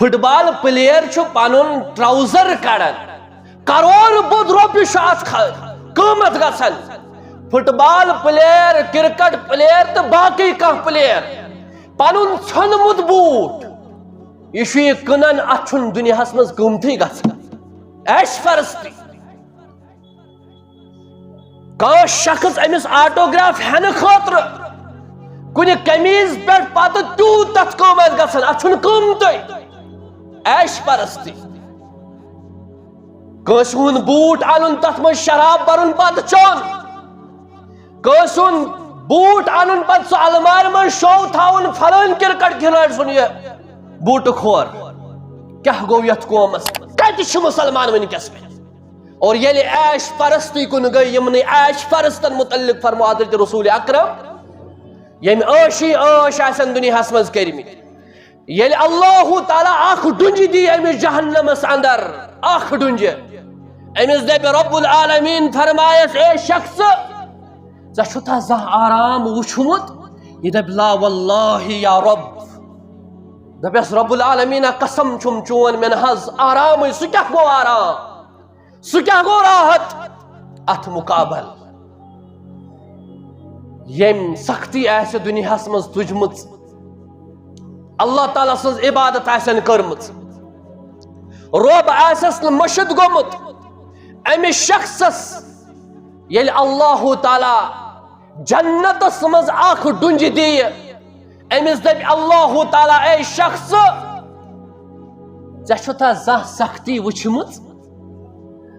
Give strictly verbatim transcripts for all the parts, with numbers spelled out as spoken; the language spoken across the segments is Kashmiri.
فٹ بال پلیر چھُ پنُن ٹراؤزر کڑان، کرور بود رۄپیہِ چھُ اتھ خ-، قۭمتھ گژھان۔ فٹ بال پلیر، کرکٹ پلیر تہٕ باقٕے کانٛہہ پلیر پنُن ژھیوٚنمُت بوٗٹ، یہِ چھُ یہِ کٕنان، اتھ چھُنہٕ دُنیاہس منٛز قۭمتھٕے گژھان۔ عیش پرستی۔ کانٛہہ شخص أمِس آٹوگراف ہٮ۪نہٕ خٲطرٕ کُنہِ قمیٖض پٮ۪ٹھ پتہٕ تیوٗت تتھ قۭمتھ گژھان، اتھ چھُنہٕ قۭمتٕے۔ عیش پرستی۔ کٲنٛسہِ ہُنٛد بوٗٹ انُن، تتھ منٛز شراب برُن، پتہٕ چیوٚن۔ کٲنٛسہِ ہُنٛد بوٗٹ انُن، پتہٕ سُہ المارِ منٛز شو تھاوُن، فلٲنۍ کرکٹ کھلٲڑۍ سُنٛد یہِ بوٗٹہٕ کھور۔ کیٛاہ گوٚو یتھ قومس؟ کتہِ چھِ مسلمان وٕنکیٚس؟ اور ییٚلہِ عیش پرستی کُن گٔے، یِمنٕے عیش پرستن متعلق فرموو حضرت رسول اکرم، ییٚمہِ عٲشی عٲش آسن دُنیاہس منٛز کٔرمٕتۍ، ییٚلہِ اللہ تعالیٰ اکھ ڈُنجہِ دی أمِس جہنمس اندر، اکھ ڈُنجہِ، أمِس دپہِ رب العالمین، فرمایس، اے شخص، ژےٚ چھُتھا زانٛہہ آرام وُچھمُت؟ یہِ دپہِ، لا واللہ یا رب۔ دپٮ۪س رب العالمین، قسم چھُم چون، مےٚ نہ حظ آرامٕے، سُہ کیٛاہ گوٚو آرام؟ سُہ کیٛاہ گوٚو راحت؟ اتھ مقابل ییٚمۍ سختی آسہِ دُنیاہس منٛز تُجمٕژ، اللہ تعالیٰ سٕنٛز عبادت آسن کٔرمٕژ، رۄب آسٮ۪س نہٕ مٔشِتھ گوٚمُت، أمِس شخصس ییٚلہِ اللہ تعالیٰ جنتس منٛز اکھ ڈُنجہِ دِیہِ، أمِس دپہِ اللہ تعالیٰ، اے شخص، ژےٚ چھُتھا زانٛہہ سختی وٕچھمٕژ؟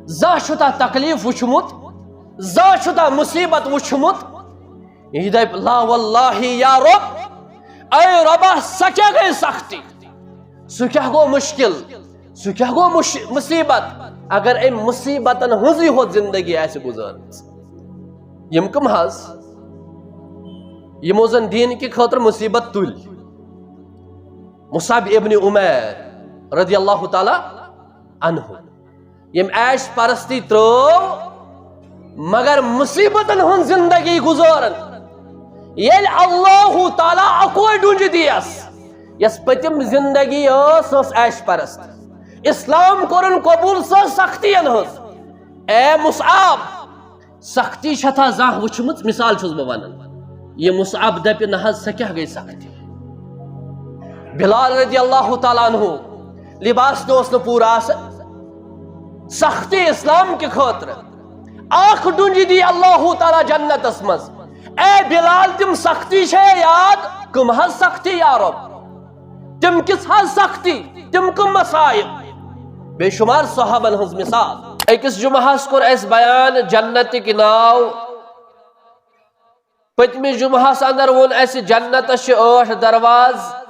زانٛہہ چھُتھا تکلیف وٕچھمُت؟ زانٛہہ چھُتھا مصیبت وٕچھمُت؟ یہِ دپہِ، لا واللہ یا رب، اے ربا، سۄ کیٛاہ گٔے سختی؟ سُہ کیٛاہ گوٚو مُشکل؟ سُہ کیٛاہ گوٚو مُش-، مصیبت؟ اگر أمۍ مصیبتن ہٕنٛزٕے ہوت زندگی آسہِ گُزٲرمٕژ۔ یِم کٕم حظ؟ یِمو زن دیٖن کہِ خٲطرٕ مصیبت تُلۍ۔ مصعب ابن عمیر رضی اللہ تعالیٰ عنہ، یِم عیش پرستی ترٲو، مگر مصیبتن ہٕنٛز زندگی گُزٲرن۔ ییٚلہِ اللہ تعالیٰ اکوے ڈُنجہِ دِیس، یۄس پٔتِم زندگی ٲس، سۄ ٲس عیش پرست۔ اسلام کوٚرُن قبول، سۄ ٲس سختین ہٕنٛز۔ اے مصعب، سختی چھتھا زانٛہہ وٕچھمٕژ؟ مثال چھُس بہٕ ونان، یہِ مصعب دپہِ، نہ حظ، سۄ کیٛاہ گٔے سختی؟ بلال رضی اللہ تعالیٰ عنہ، لباس تہِ اوس نہٕ پوٗرٕ آسان، سختی اسلام کہِ خٲطرٕ۔ اکھ ڈُنجہِ دی اللہ تعالیٰ جنتس منٛز۔ اے بلال، تِم سختی چھے یاد؟ کٕم حظ سختی یا رب؟ تِم کِژھ حظ سختی؟ تِم کٕم مصائب؟ بے شمار صحابن ہٕنٛز مثال۔ أکِس جمعہس کوٚر اَسہِ بیان جنتٕکۍ ناو۔ پٔتمِس جمعہس اندر ووٚن اَسہِ جنتس چھِ ٲٹھ دروازٕ،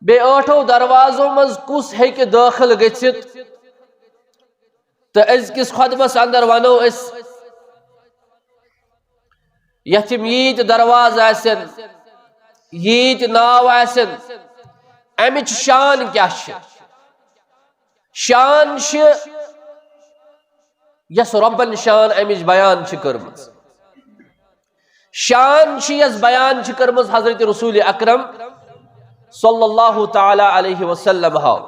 بیٚیہِ ٲٹھو دروازو منٛز کُس ہیٚکہِ دٲخل گٔژھِتھ۔ تہٕ أزکِس خطبس اندر ونو أسۍ، یتھ یِم ییٖتۍ دروازٕ آسن، ییٖتۍ ناو آسن، امِچ شان کیٛاہ چھِ؟ شان چھِ یۄس رۄبن شان امِچ بیان چھِ کٔرمٕژ۔ شان چھِ یۄس بیان چھِ کٔرمٕژ حضرت رسول اکرم صلی اللہ تعالیٰ علیہ وسلم ہاو۔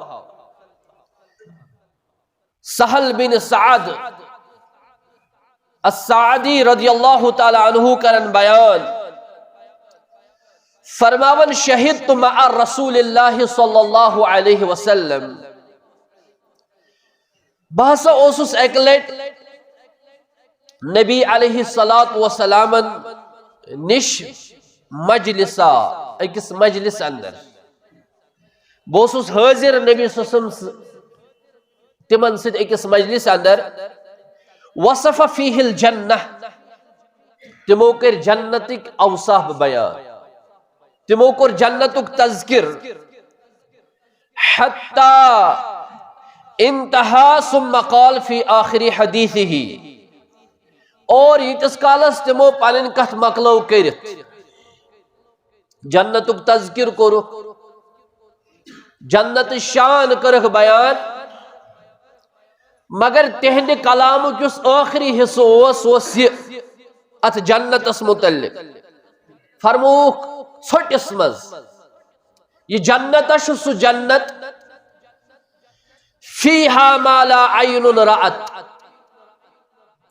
سہل بن سعد السعدی رضی اللہ تعالیٰ عنہ کرن بیان، فرماون، شہدت مع رسول اللہ صلی اللہ علیہ وسلم، بہٕ ہسا اوسُس اکہِ لٹہِ نبی علیہ الصلوۃ والسلامن نِش مجلسا، أکِس مجلس اندر۔ بہٕ اوسُس حٲضِر نبی صلی اللہ علیہ وسلم س-، تِمن سۭتۍ أکِس مجلس اندر۔ وصف فیہ الجنہ، تِمو کٔرۍ جنتٕکۍ اوصاف بیان، تِمو کوٚر جنتُک تذکر۔ حتی انتہا ثم قال فی آخر حدیثہ، اور ییٖتِس کالس تِمو پنٕنۍ کتھ مۄکلٲو کٔرِتھ، جنتُک تذکر کوٚرُکھ، جنتٕچ شان کٔرٕکھ بیان، مگر تِہنٛدِ کلامُک یُس ٲخری حصہٕ اوس، سُہ اوس یہِ اتھ جنتس متعلق۔ فرمووُکھ ژھوٚٹِس منٛز، یہِ جنت چھُ سُہ جنت، فیہا ما لا عین رأت،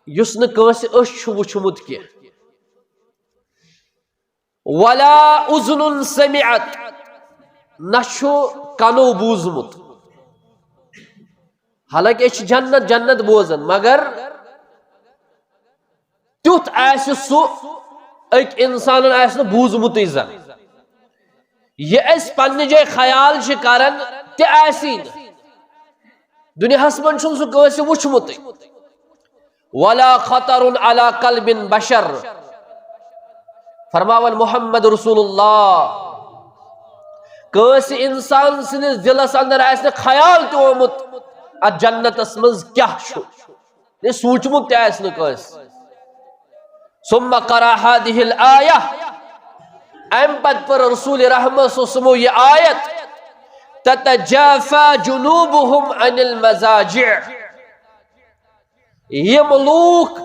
یُس نہٕ کٲنٛسہِ أچھ چھُ وُچھمُت کینٛہہ، ولا اذن سمعت، نہ چھُ کنو بوٗزمُت۔ حالانکہ أسۍ چھِ جنت جنت بوزان، مگر تیُتھ آسہِ سُہ، أکۍ انسانن آسہِ نہٕ بوٗزمُتٕے زن۔ یہِ أسۍ پننہِ جایہِ خیال چھِ کران، تہِ آسی نہٕ۔ دُنیاہس منٛز چھُنہٕ سُہ کٲنٛسہِ وُچھمُتٕے۔ ولا خطر علی قلب بشر۔ فرماوان محمد رسول اللہ، کٲنٛسہِ انسان سٕنٛدِس دِلس اندر آسہِ نہٕ خیال تہِ آمُت اتھ جنتس منٛز کیٛاہ چھُ، یہِ سوٗنٛچمُت تہِ آسہِ نہٕ کٲنٛسہِ۔ ثم قرأ هذه الآية، امہِ پتہٕ پٔر رسول رحمت صلی اللہ علیہ وسلمو یہِ آیت، تتجافى جنوبهم عن المضاجع۔ یِم لوٗکھ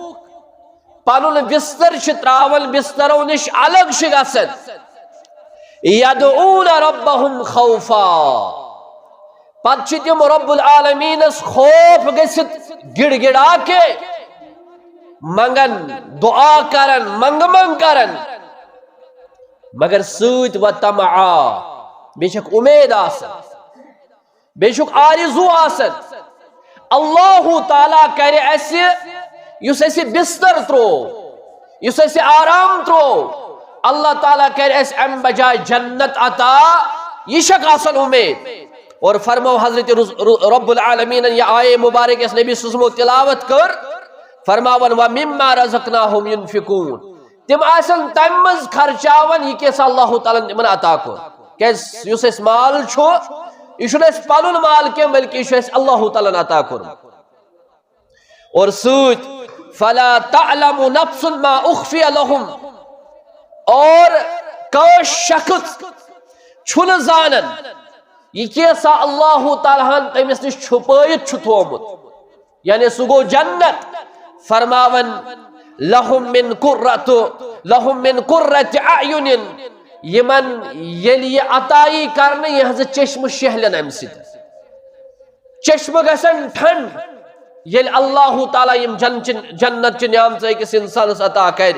پنُن بستر چھِ تراوان، بسترو نِش الگ چھِ گژھان، يدعون ربهم خوفا، پتہٕ چھِ تِم رب العالمینس خوف گٔژھِتھ گڑ گڑا کے منگان، دعا کران، منگ منگ کران، مگر سۭتۍ وطمعا، بیٚیہِ چھکھ اُمید آسان، بیٚیہِ چھُکھ آرزوٗ آسان، اللہ تعالیٰ کرِ اسہِ، یُس اسہِ بستر تروو، یُس اسہِ آرام تروو، اللہ تعالیٰ کرِ اسہِ امہِ بجایہِ جنت عطا۔ یہِ چھکھ آسان اُمید۔ اور فرمو حضرت رز-، ر-، رب العالمینن یہِ آیے مبارک یس نبی صلی اللہ علیہ وسلم تلاوت کٔر، فرماوان، ومما رزقناهم ينفقون۔ تِم آسن تمہِ منٛز خرچاوان، یہِ کیٛاہ سا اللہ تعالیٰ ہن تِمن عطا کوٚر۔ کیٛازِ یُس اسہِ مال چھُ، یہِ چھُنہٕ اسہِ پنُن مال کینٛہہ، بلکہِ یہِ چھُ اسہِ اللہ تعالیٰ ہن عطا کوٚرمُت۔ اور سۭتۍ، فلا تعلم نفس ما اخفی لهم، اور کانٛہہ شخص چھُنہٕ زانان یہِ کیٛاہ سا اللہ تعالیٰ ہن تٔمِس نِش چھُپٲیِتھ چھُ تھوومُت۔ یعنی سُہ گوٚو جنت۔ فرماوان، لهم من قرۃ، لهم من قرۃ اعین، یِمن ییٚلہِ یہِ عطا یی کرنہٕ، یِہنٛزٕ چشمہٕ شیہلن امہِ سۭتۍ۔ چشمہٕ گژھن ٹھنڈ، ییٚلہِ اللہ تعالیٰ یِم جن-، جنت چہِ نعمژٕ أکِس انسانس عطا کرِ۔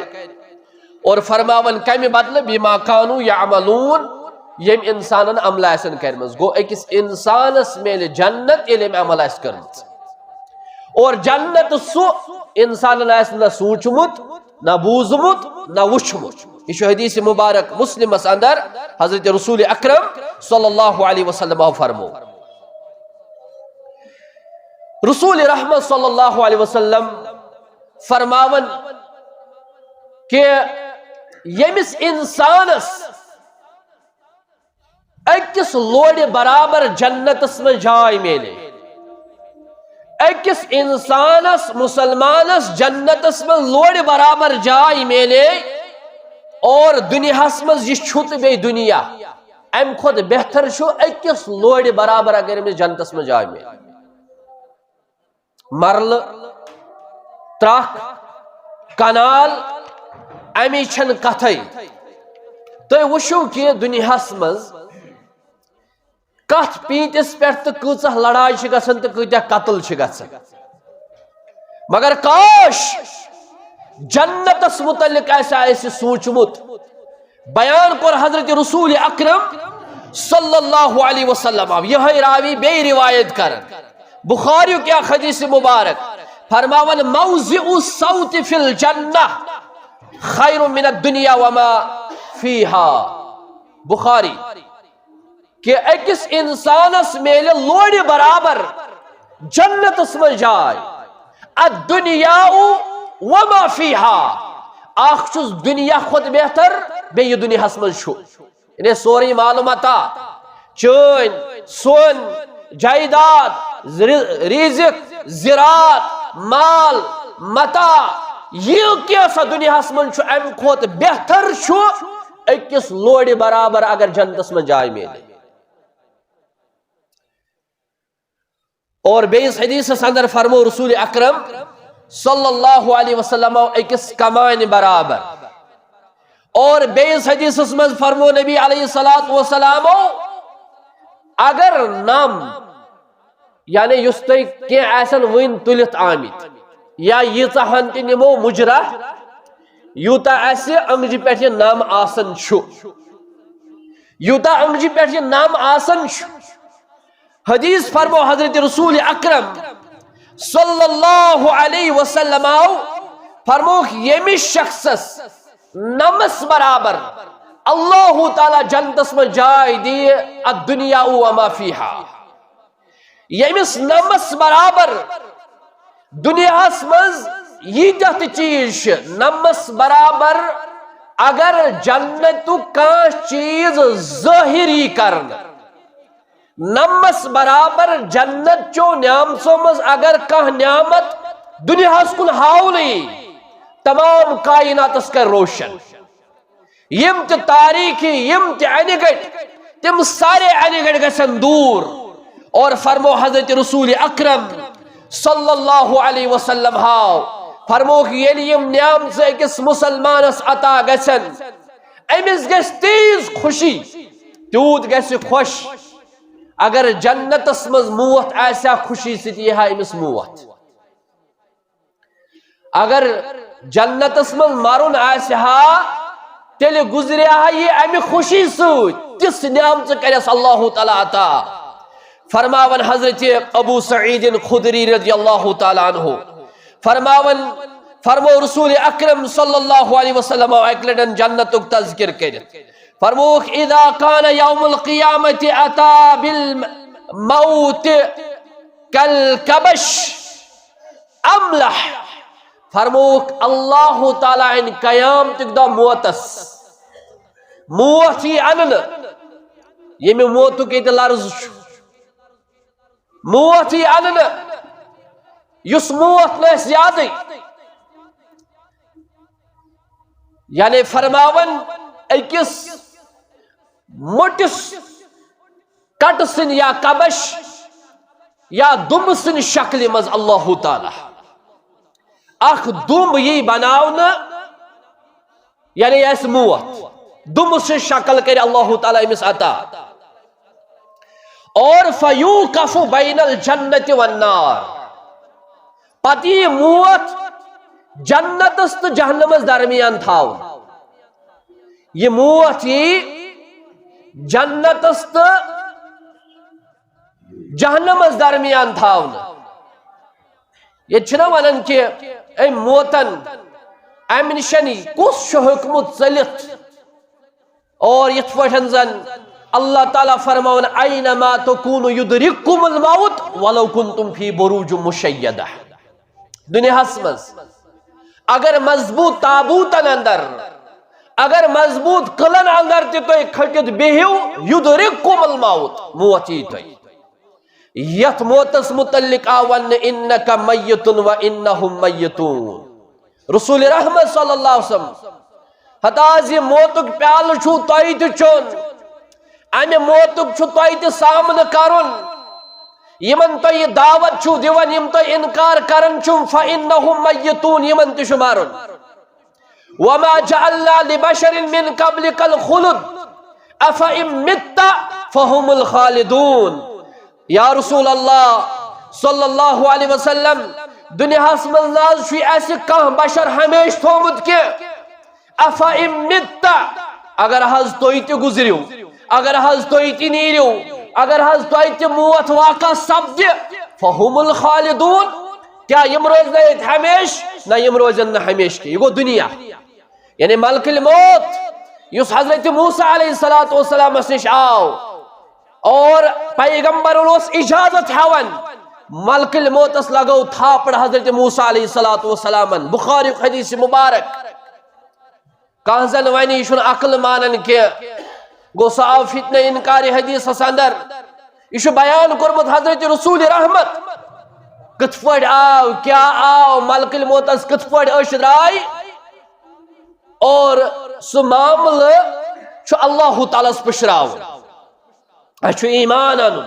اور فرماوان کمہِ بدلہٕ؟ بما كانوا يعملون، ییٚمۍ انسانن عملہٕ آسن کرِمٕژ۔ گوٚو، أکِس انسانس میلہِ جنت، ییٚلہِ أمۍ عمل آسہِ کٔرمٕژ۔ اور جنت سُہ انسانن آسہِ نہ سوٗنٛچمُت، نہ بوٗزمُت، نہ وُچھمُت۔ یہِ چھُ حدیث مبارک مسلمس اندر حضرت رسول اکرم صلی اللہ علیہ وسلم فرمو۔ رسول رحمت صلی اللہ علیہ وسلم فرماون کہ ییٚمِس انسانس أکِس لورِ برابر جنتس منٛز جاے میلے، أکِس انسانس، مسلمانس جنتس منٛز لورِ برابر جاے میلے، اور دُنیاہس منٛز یہِ چھُ تہٕ بیٚیہِ دُنیا، امہِ کھۄتہٕ بہتر چھُ أکِس لورِ برابر اگر أمِس جنتس منٛز جاے میلے۔ مرلہٕ، ترکھ، کنال، امی چھنہٕ کتھے۔ تُہۍ وٕچھِو کہِ دُنیاہس منٛز کتھ پیٖنتِس پٮ۪ٹھ تہٕ کۭژاہ لڑایہِ چھِ گژھان تہٕ کۭتیاہ قتل چھِ گژھان۔ مگر کاش جنتس متعلق آسہِ ہا اسہِ سوٗنٛچمُت۔ بیان کوٚر حضرت رسول اکرم صلی اللہ علیہ وسلم۔ اب یہے راوی بیٚیہِ روایت کران، بخاری کیا حدیث مبارک فرماون، موضع السوط فی الجنہ خیر من الدنیا وما فیہا۔ بخاری۔ کہ أکِس انسانس میلہِ لورِ برابر جنتس منٛز جاے۔ الدنیا وما فیہا۔ اکھ چھُس دُنیا کھۄتہٕ بہتر، بیٚیہِ یہِ دُنیاہس منٛز چھُ۔ یعنی سورُے مال متاع، چٲنۍ، سۄن، جائیداد، ر-، رزق، زراعت، مال، متاع، یہِ کینٛہہ سا دُنیاہس منٛز چھُ، امہِ کھۄتہٕ بہتر چھُ أکِس لورِ برابر اگر جنتس منٛز جاے میلہِ۔ اور بیٚیِس حدیثس اندر فرمو رسول اکرم صلی اللہ علیہ وسلم أکِس کمانہِ برابر۔ اور بیٚیِس حدیثس منٛز فرمو نبی علیہ الصلوۃ والسلام، اگر نم، یعنی یُس تۄہہِ کینٛہہ آسن وٕنۍ تُلِتھ آمٕتۍ، یا ییٖژاہ ہن تہِ نِمو مُجرا، یوٗتاہ اَسہِ أنٛگجہِ پٮ۪ٹھ یہِ نم آسان چھُ، یوٗتاہ أنٛگجہِ پٮ۪ٹھ یہِ نم آسان چھُ۔ حدیث فرمو حضرت رسول اکرم صلی اللہ علیہ وسلم آو، فرمووُکھ، ییٚمِس شخصس نمس برابر اللہ تعالیٰ جنتس منٛز جاے دِیہِ، الدنیا و ما فیہا، ییٚمِس نمس برابر دُنیاہس منٛز ییٖتیٛاہ تہِ چیٖز چھِ، نمس برابر اگر جنتُک کانٛہہ چیٖز ظٲہر یی کرنہٕ، نمس برابر جنت چو نعمژو منٛز اگر کانٛہہ نعمت دُنیاہس کُن ہاونہٕ یی، تمام کائناتس کرِ روشن۔ یِم تہِ تاریٖکی، یِم تہِ انہِ گٔٹۍ، تِم سارے انہِ گٔٹۍ گژھن دوٗر۔ اور فرمو حضرت رسول اکرم صلی اللہ علیہ وسلم ہاو، فرمووُکھ، ییٚلہِ یِم نعمژٕ أکِس مسلمانس عطا گژھن، أمِس گژھِ تیٖژ خوشی، تیوٗت گژھِ خۄش۔ اگر جنتس منٛز موت آسہِ ہا، خوشی سۭتۍ یی ہا أمِس موت۔ اگر جنتس منٛز مرُن آسہِ ہا، تیٚلہِ گُزرِ ہا یہِ امہِ خوشی سۭتۍ، تِژھ نعمژٕ کرٮ۪س اللہ تعالیٰ عطا۔ فرماوان حضرت ابو سعید خدری رضی اللہ تعالیٰ عنہ، فرماوان، فرمو رسول اکرم صلی اللہ علیہ وسلم اکہِ لٹہِ جنتُک تذکر کٔرِتھ، فرمووُکھ، اذا کان یوم القیامت اتی بالموت کالکبش املح۔ فرمووُکھ، اللہ تعالیٰ انہِ قیامتُک دۄہ موتس، موت یی اننہٕ، ییٚمہِ موتُک ییٚتہِ لرز چھُ، موت یی اننہٕ، یُس موت نہٕ اَسہِ یادٕے۔ یعنی فرماوان، أکِس موٚٹِس کٹہٕ سٕنٛدِ یا کبش یا دُمبہٕ سٕنٛدِ شکلہِ منٛز اللہ تعالیٰ اکھ دُمب یی بناونہٕ، یعنی آسہِ موت، دُمبہٕ سٕنٛز شکل کرِ اللہ تعالیٰ أمِس عطا۔ اور فیوقف بین الجنت والنار، پتہٕ یی موت جنتس تہٕ جہنمس درمیان تھاونہٕ۔ یہِ موت یی جنتس تہٕ جہنمس درمیان تھاونہٕ۔ ییٚتہِ چھِنہ ونان کہِ أمۍ موتن، امہِ نِشن کُس چھُ ہیوٚکمُت ژٔلِتھ؟ اور یِتھ پٲٹھۍ زن اللہ تعالیٰ فرماوان، اینما تکونوا یدرککم الموت ولو کنتم فی بروج مشیدہ۔ دُنیاہس منٛز اگر مضبوط تابوتن اندر، اگر مضبوط قلعن اندر تہِ تُہۍ کھٔٹِتھ بِہِو، یدرککم الموت، موت یی تۄہہِ۔ یتھ موتس متعلق آو وننہٕ، انک میت و انہم میتون۔ رسول رحمت صلی اللہ علیہ وسلم، ہتا زِ موتُک پیالہٕ چھُو تۄہہِ تہِ چیوٚن، امہِ موتُک چھُ تۄہہِ تہِ سامنہٕ کرُن۔ یِمن تۄہہِ یہِ دعوت چھُو دِوان، یِم تۄہہِ انکار کران چھِو، فانہم میتون، یِمن تہِ چھُ مرُن۔ وما جعلنا لبشر من قبلک الخلد افان مت فهم الخالدون۔ یا رسول اللہ صلی اللہ علیہ وسلم، دُنیاہس منٛز نہ حظ چھُے اَسہِ کانٛہہ بشر ہمیشہٕ تھوٚومُت کینٛہہ۔ افان مت، اگر حظ تُہۍ تہِ گُزرِو، اگر حظ تُہۍ تہِ نیٖرِو، اگر حظ تۄہہِ تہِ موت واقع سپدِ، فهم الخالدون، کیٛاہ یِم روزن ییٚتہِ ہمیشہٕ؟ نہ، یِم روزن نہٕ ہمیشہٕ کینٛہہ۔ یہِ گوٚو دُنیا۔ یعنی ملک الموت یُس حضرت موسیٰ علیہ الصلوۃ والسلامس نِش آو اور پیغمبرن اوس اجازت ہٮ۪وان، ملک الموتس لگٲو تھاپڑ حضرت موسیٰ علیہ الصلوۃ والسلامن۔ بخاریُک حدیث مبارک۔ کانٛہہ زن ونہِ یہِ چھُنہٕ عقل مانان کینٛہہ، گوٚو سُہ آو فتنہ انکار حدیثس اندر۔ یہِ چھُ بیان کوٚرمُت حضرت رسول رحمت، کِتھ پٲٹھۍ آو، کیٛاہ آو، ملک الموتس کِتھ پٲٹھۍ أچھ درٛاے، اور سُہ معاملہٕ چھُ اللہ تعالیٰ ہس پُشراوُن۔ اَسہِ چھُ ایمان اَنُن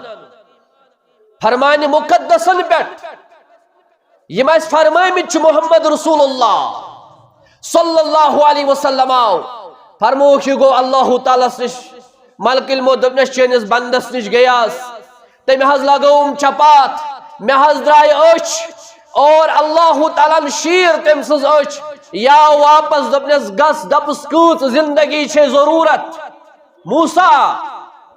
فرمانِ مقدسن پٮ۪ٹھ، یِم اَسہِ فرمٲومٕتۍ چھِ محمد رسول اللہ صلی اللہ علیہ وسلم۔ آو فرمووُکھ، یہِ گوٚو اللہ تعالیٰ ہس نِش ملکل موت دوٚپنس، "چٲنِس بندس نِش گٔیاس، تٔمۍ حظ لگٲوٕم چپاتھ، مےٚ حظ درٛاے أچھ، اور اللہ تعالیٰ ہن شیٖر تٔمۍ سٕنٛز أچھ، یا واپس دوٚپنس، گژھ، دپس، کۭژ زندگی چھے ضروٗرت؟" موسیٰ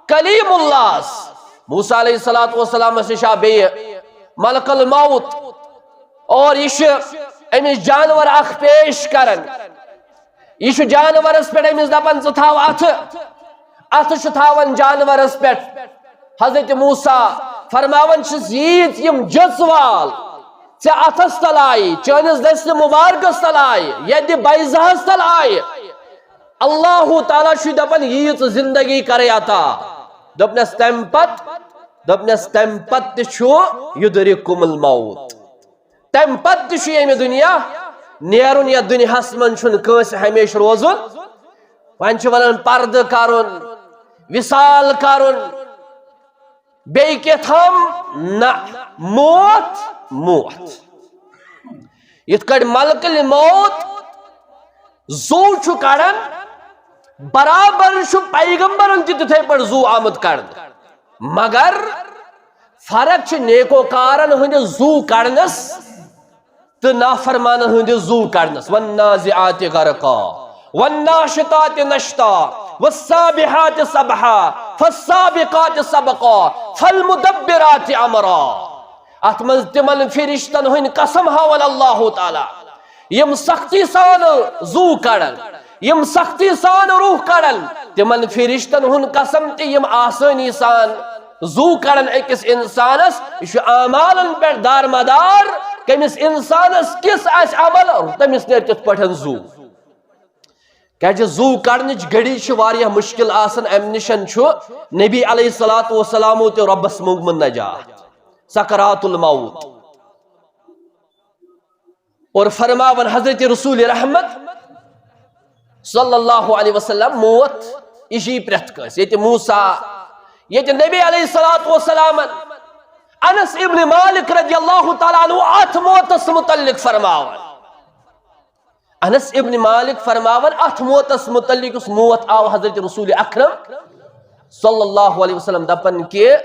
کلیم اللہس، موسیٰ علیہ الصلوۃ والسلامس نِش آو بیٚیہِ ملک الموت، اور یہِ چھُ أمِس جانور اکھ پیش کران۔ یہِ چھُ جانورس پٮ۪ٹھ أمِس دپان، "ژٕ تھاو اتھٕ۔" اتھٕ چھُ تھاوان جانورس پٮ۪ٹھ۔ حضرت موسیٰ فرماوان چھِس، "ییٖتۍ یِم جٔژ وال ژےٚ اتھس تل آیہِ، چٲنِس دستِ مبارکس تل آیہِ، یدِ بیضہس تل آیہِ، اللہ تعالیٰ چھُ دپان، ییٖژ زندگی کرے عطا۔" دوٚپنس، "تمہِ پتہٕ، دوٚپنس، تمہِ پتہٕ تہِ چھُ یدرککم الموت۔" تمہِ پتہٕ تہِ چھُ ییٚمہِ دُنیا نیرُن، یتھ دُنیاہس منٛز چھُنہٕ کٲنٛسہِ ہمیشہِ روزُن۔ وۄنۍ چھِ ونان پردٕ کرُن، وصال کرُن، بیٚیہِ کیٛاہ تھام؟ نہ، موت، موت۔ یِتھ کٲٹھۍ ملکل موت زُو چھُ کڑان، برابر چھُ پیغمبرن تہِ تِتھے پٲٹھۍ زُو آمُت کڑنہٕ۔ مگر فرق چھِ نیکوکارن ہٕنٛدِ زُو کڑنس تہٕ نافرمانن ہٕنٛدِ زُو کڑنس۔ والنازعات غرقا، والناشطات نشطا، والسابحات سبحا، فالسابقات سبقا، فالمدبرات امرا۔ اتھ منٛز تِمن فرشتن ہٕنٛدۍ قسم ہاوان اللہ تعالیٰ، یِم سختی سان زُو کڑن، یِم سختی سان روح کڑن، تِمن فرشتن ہُنٛد قسم تہِ، یِم آسٲنی سان زُو کڑن أکِس انسانس۔ یہِ چھُ اعمالن پٮ۪ٹھ دارمدار، کٔمِس انسانس کِس آسہِ عمل، تٔمِس نیرِ تِتھ پٲٹھۍ زُو۔ کیازِ زُو کڑنٕچ گھڑی چھِ واریاہ مشکل آسان، امہِ نِشن چھُ نبی علیہ الصلوۃ والسلامو تہِ رۄبس منٛگمُت نجات، سکرات الموت۔ اور فرماوان حضرت رسول رحمت صلی اللہ علیہ وسلم، موت، یہِ چھِ پرٛٮ۪تھ کٲنٛسہِ۔ ییٚتہِ موسیٰ، ییٚتہِ نبی علیہ الصلوۃ والسلامن انس ابن مالک رضی اللہ تعالیٰ عنہ اتھ موتس متعلق فرماوان، انس ابن مالک فرماوان اتھ موتس متعلق، یُس موت آو حضرت رسول اکرم صلی اللہ علیہ وسلم، دپان کہ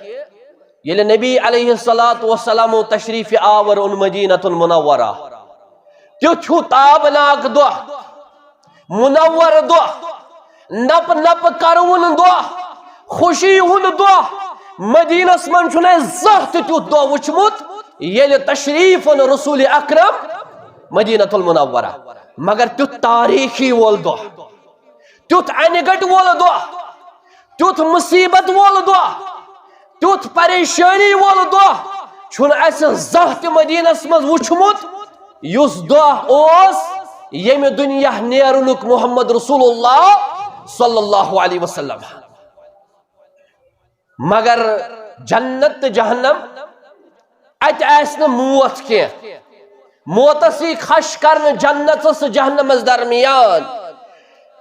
ییٚلہِ نبی علیہ الصلوۃ والسلام تشریف آور اوٚن مدینۃ المنورہ، تیُتھ ہیوٗ تابناک دۄہ، منور دۄہ، نپہٕ نپہٕ کرٕوُن دۄہ، خوشی ہُنٛد دۄہ۔ مدینس منٛز چھُنہٕ اَسہِ زانٛہہ تہِ تیُتھ دۄہ وُچھمُت، ییٚلہِ تشریف اوٚن رسول اکرم مدینۃ المنورہ۔ مگر تیُتھ تاریخی وول دۄہ، تیُتھ انہِ گٹہِ وول دۄہ، تیُتھ مصیبت وول دۄہ، تیُتھ پریشٲنی وول دۄہ چھُنہٕ اَسہِ زانٛہہ تہِ مدینس منٛز وُچھمُت، یُس دۄہ اوس ییٚمہِ دُنیا نیرنُک محمد رسول اللہ صلی اللہ علیہ وسلم۔ مگر جنت تہٕ جہنم، اتہِ آسہِ نہٕ موت کینٛہہ۔ موتس یی خش کرنہٕ جنتس تہٕ جہنمس درمیان۔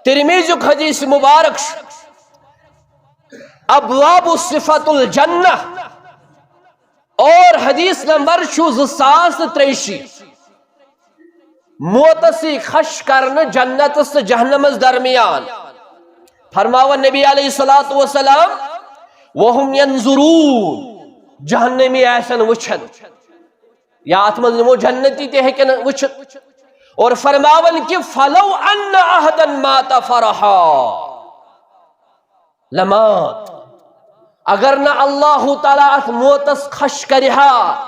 ترمذیُک حدیث مبارک چھُ، ابواب صفت الجنہ، اور حدیث نمبر چھُ زٕ ساس تہٕ ترٛیہِ شیٖتھ۔ موتس یی خش کرنہٕ جنتس تہٕ جہنمس درمیان۔ فرماوان نبی علیہ الصلوۃ والسلام، "وهم ينظرون"، جہنمی آسن وٕچھان، یا اتھ منٛز نِمو جنتی تہِ ہیٚکن وٕچھِتھ۔ اور فرماوان کہ، "فلو ان احدا مات فرحا لمات"، اگر نہٕ اللہ تعالیٰ اتھ موتس خش کرِ ہا،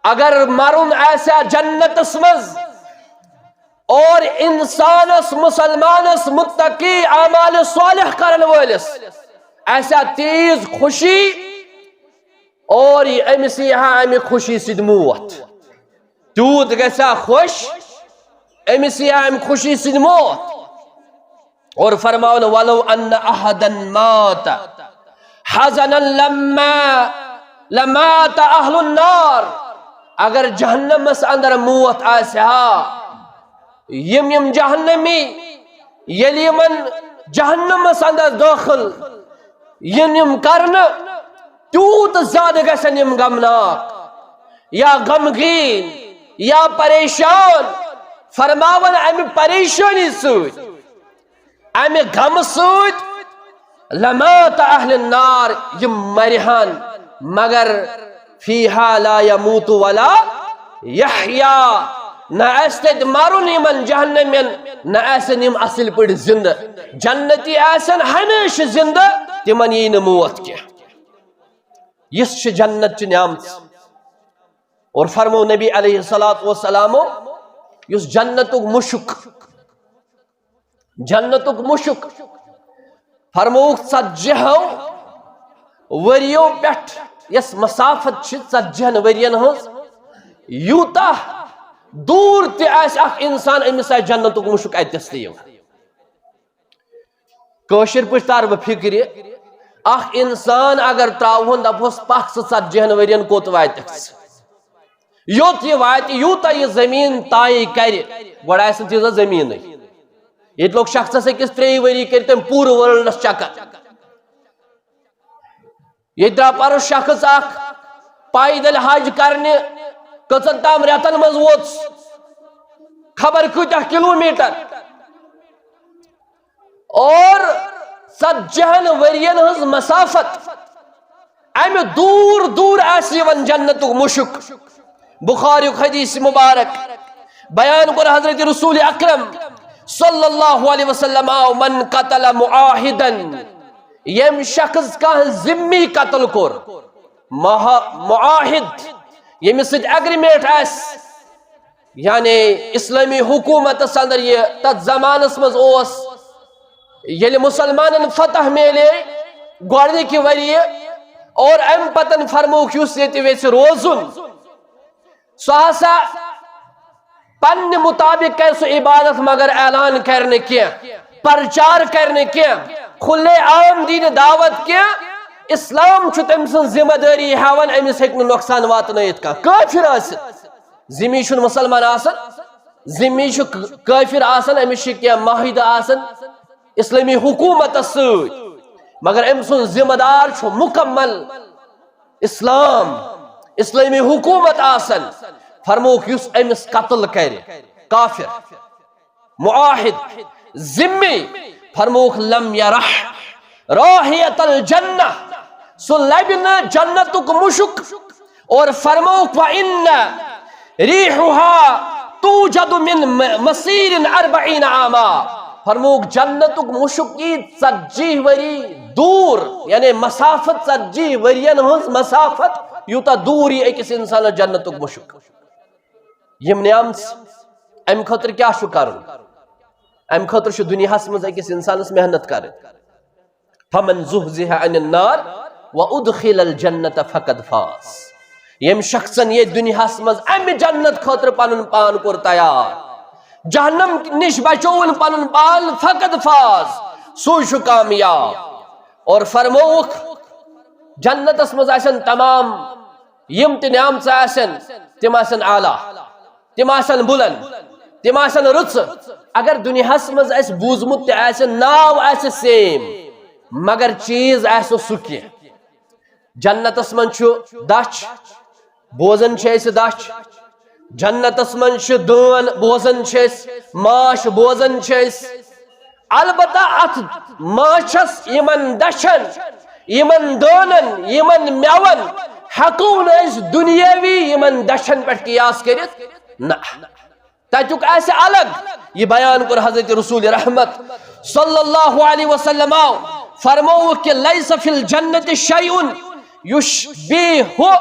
اگر مرُن آسہِ ہا جنتس منٛز، اور انسانس، مسلمانس، متقی، اعمال صالح کرن وٲلِس آسہِ ہا تیز خوشی، اور یہِ أمِس یی ہا امہِ خوشی سۭتۍ موت، تیوٗت گژھِ ہا خۄش، أمِس یی ہا امہِ خوشی سۭتۍ موت۔ اور فرماوان، "ولو ان احدا مات حزنا لما لمات اہل النار"، اگر جہنمس اندر موت آسہِ ہا، یِم یِم جہنمی، ییٚلہِ یِمن جہنمس اندر دٲخل یِن یِم کرنہٕ، تیوٗت زیادٕ گژھن یِم غمناک یا غمگیٖن یا پریشان۔ فرماوان، امہِ پریشٲنی سۭتۍ، امہِ غمہٕ سۭتۍ لمات اہل النار، یِم مرِہن، مگر فیہا لا یموت ولا یحیا، نہ آسہِ تتہِ مرُن یِمن جہنمین، نہ آسن یِم اصل پٲٹھۍ زندٕ۔ جنتی آسن ہمیشہِ زندٕ، تِمن یی نہٕ موت کینٛہہ۔ یِژھ چھِ جنت چہِ نعمژ۔ اور فرمو نبی علیہ الصلوۃ والسلامو، یُس جنتُک مُشُک، جنتُک مُشُک، فرمووُکھ، ژتجی ہو ؤریو پٮ۪ٹھ یۄس مسافت چھِ ژتجی ہن ؤرین ہٕنٛز، یوٗتاہ دوٗر تہِ آسہِ اکھ انسان، أمِس آسہِ جنتُک مُشُک اتٮ۪س تہِ یِوان۔ کٲشِر پٲٹھۍ تار بہٕ فِکرِ، اکھ انسان اگر تراوہون، دپہوس، پکھ ژٕ ژتجی ہن ؤرین، کوٚت واتکھ ژٕ؟ یوٚت یہِ واتہِ، یوٗتاہ یہِ زٔمیٖن طے کرِ، گۄڈٕ آسہِ نہٕ تیٖژاہ زٔمیٖنٕے۔ ییٚتہِ لوٚگ شخصس أکِس ترٛیٚیہِ ؤری، کٔرۍ تٔمۍ پوٗرٕ ورلڈس چکر۔ ییٚتہِ درٛاو پرُس شخص اکھ پیدل حج کرنہِ، کٔژن تام رٮ۪تن منٛز ووت سُہ، خبر کۭتیاہ کلوٗمیٹر۔ اور ژتجی ہن ؤرین ہٕنٛز مسافت، امہِ دوٗر دوٗر آسہِ یِوان جنتُک مُشُک۔ بخاریُک حدیث مبارک بیان کوٚر حضرت رسول اکرم صلی اللہ علیہ وسلم، آو، من قتل معاہدن، ییٚمۍ شخص کانٛہہ ذمی قتل کوٚر، مہا-، معاہد، ییٚمِس سۭتۍ ایگریمنٹ آسہِ، یعنی اسلامی حکومتس اندر، یہِ تتھ زمانس منٛز اوس، ییٚلہِ مسلمانن فتح میلے گۄڈنِکہِ ؤریہِ، اور امہِ پتن فرمووُکھ، یُس ییٚتہِ یژھِ روزُن، سُہ ہسا پننہِ مطابق کرِ سُہ عبادت، مگر اعلان کرِ نہٕ کینٛہہ، پرچار کرِ نہٕ کینٛہہ، کھلے عام دینہِ دعوت کینٛہہ۔ اسلام چھُ تٔمۍ سٕنٛز ذمہ دٲری ہٮ۪وان، أمِس ہیٚکہِ نہٕ نۄقصان واتنٲیِتھ کانٛہہ۔ کٲفِر آسہِ، ذمی چھُنہٕ مُسلمان آسان، ذمی چھُ کٲفِر آسان، أمِس چھِ کینٛہہ معاہدٕ آسان اسلٲمی حکوٗمتس سۭتۍ، مگر أمۍ سُنٛد ذمہ دار چھُ مُکمل اسلام، اسلٲمی حکوٗمت آسان۔ فرمووُکھ، یُس أمِس قتل کرِ، کافر، معاہد، ذمی، فرمووُکھ، لم یرح رائحۃ الجنہ، سُہ لبہِ نہٕ جنتُک مُشُک۔ اور فرمووُکھ، وَإِنَّ رِيحَهَا تُوجَدُ مِنْ مَسِيرِ أَرْبَعِينَ عَامًا۔ فرمووُکھ، جنتُک مُشُک یی ژتجی ؤری دوٗر، یعنی مسافت، ژتجی ؤرین ہٕنٛز مسافت، یوٗتاہ دوٗر یی أکِس انسانس جنتُک مُشُک۔ یِم نعمژٕ، امہِ خٲطرٕ کیٛاہ چھُ کرُن؟ امہِ خٲطرٕ چھُ دُنیاہس منٛز أکِس انسانس محنت کرٕنۍ۔ فمن زحزح عن النار وادخل الجنة فقد فاز۔ ییٚمۍ شخصن ییٚتہِ دُنیاہس منٛز امہِ جنت خٲطرٕ پنُن پان کوٚر تیار، جہنم نِش بچووُن پنُن پان، فقد فاز، سُے چھُ کامیاب۔ اور فرمووُکھ، جنتس منٛز آسن تمام یِم تہِ نعمژٕ آسن، تِم آسن اعلیٰ، تِم آسن بُلند، تِم آسن رٕژٕ۔ اگر دُنیاہس منٛز اسہِ بوٗزمُت تہِ آسہِ، ناو آسہِ سیم، مگر چیٖز آسہِ نہٕ سُہ کینٛہہ۔ جنتس منٛز چھُ دچھ، بوزان چھِ أسۍ دچھ۔ جنتس منٛز چھِ دٲن، بوزان چھِ أسۍ، ماچھ بوزان چھِ أسۍ۔ البتہ اتھ ماچھس، یِمن دچھن، یِمن دٲنن، یِمن مٮ۪ون ہٮ۪کو نہٕ أسۍ دُنیٲوی یِمن دچھن پٮ۪ٹھ قیاس کٔرِتھ۔ نہ، تتیُک آسہِ الگ۔ یہِ بیان کوٚر حضرت رسول رحمت صلی اللہ علیہ وسلم، فرمووُکھ کہ لیس فی الجنت شیء یشبہ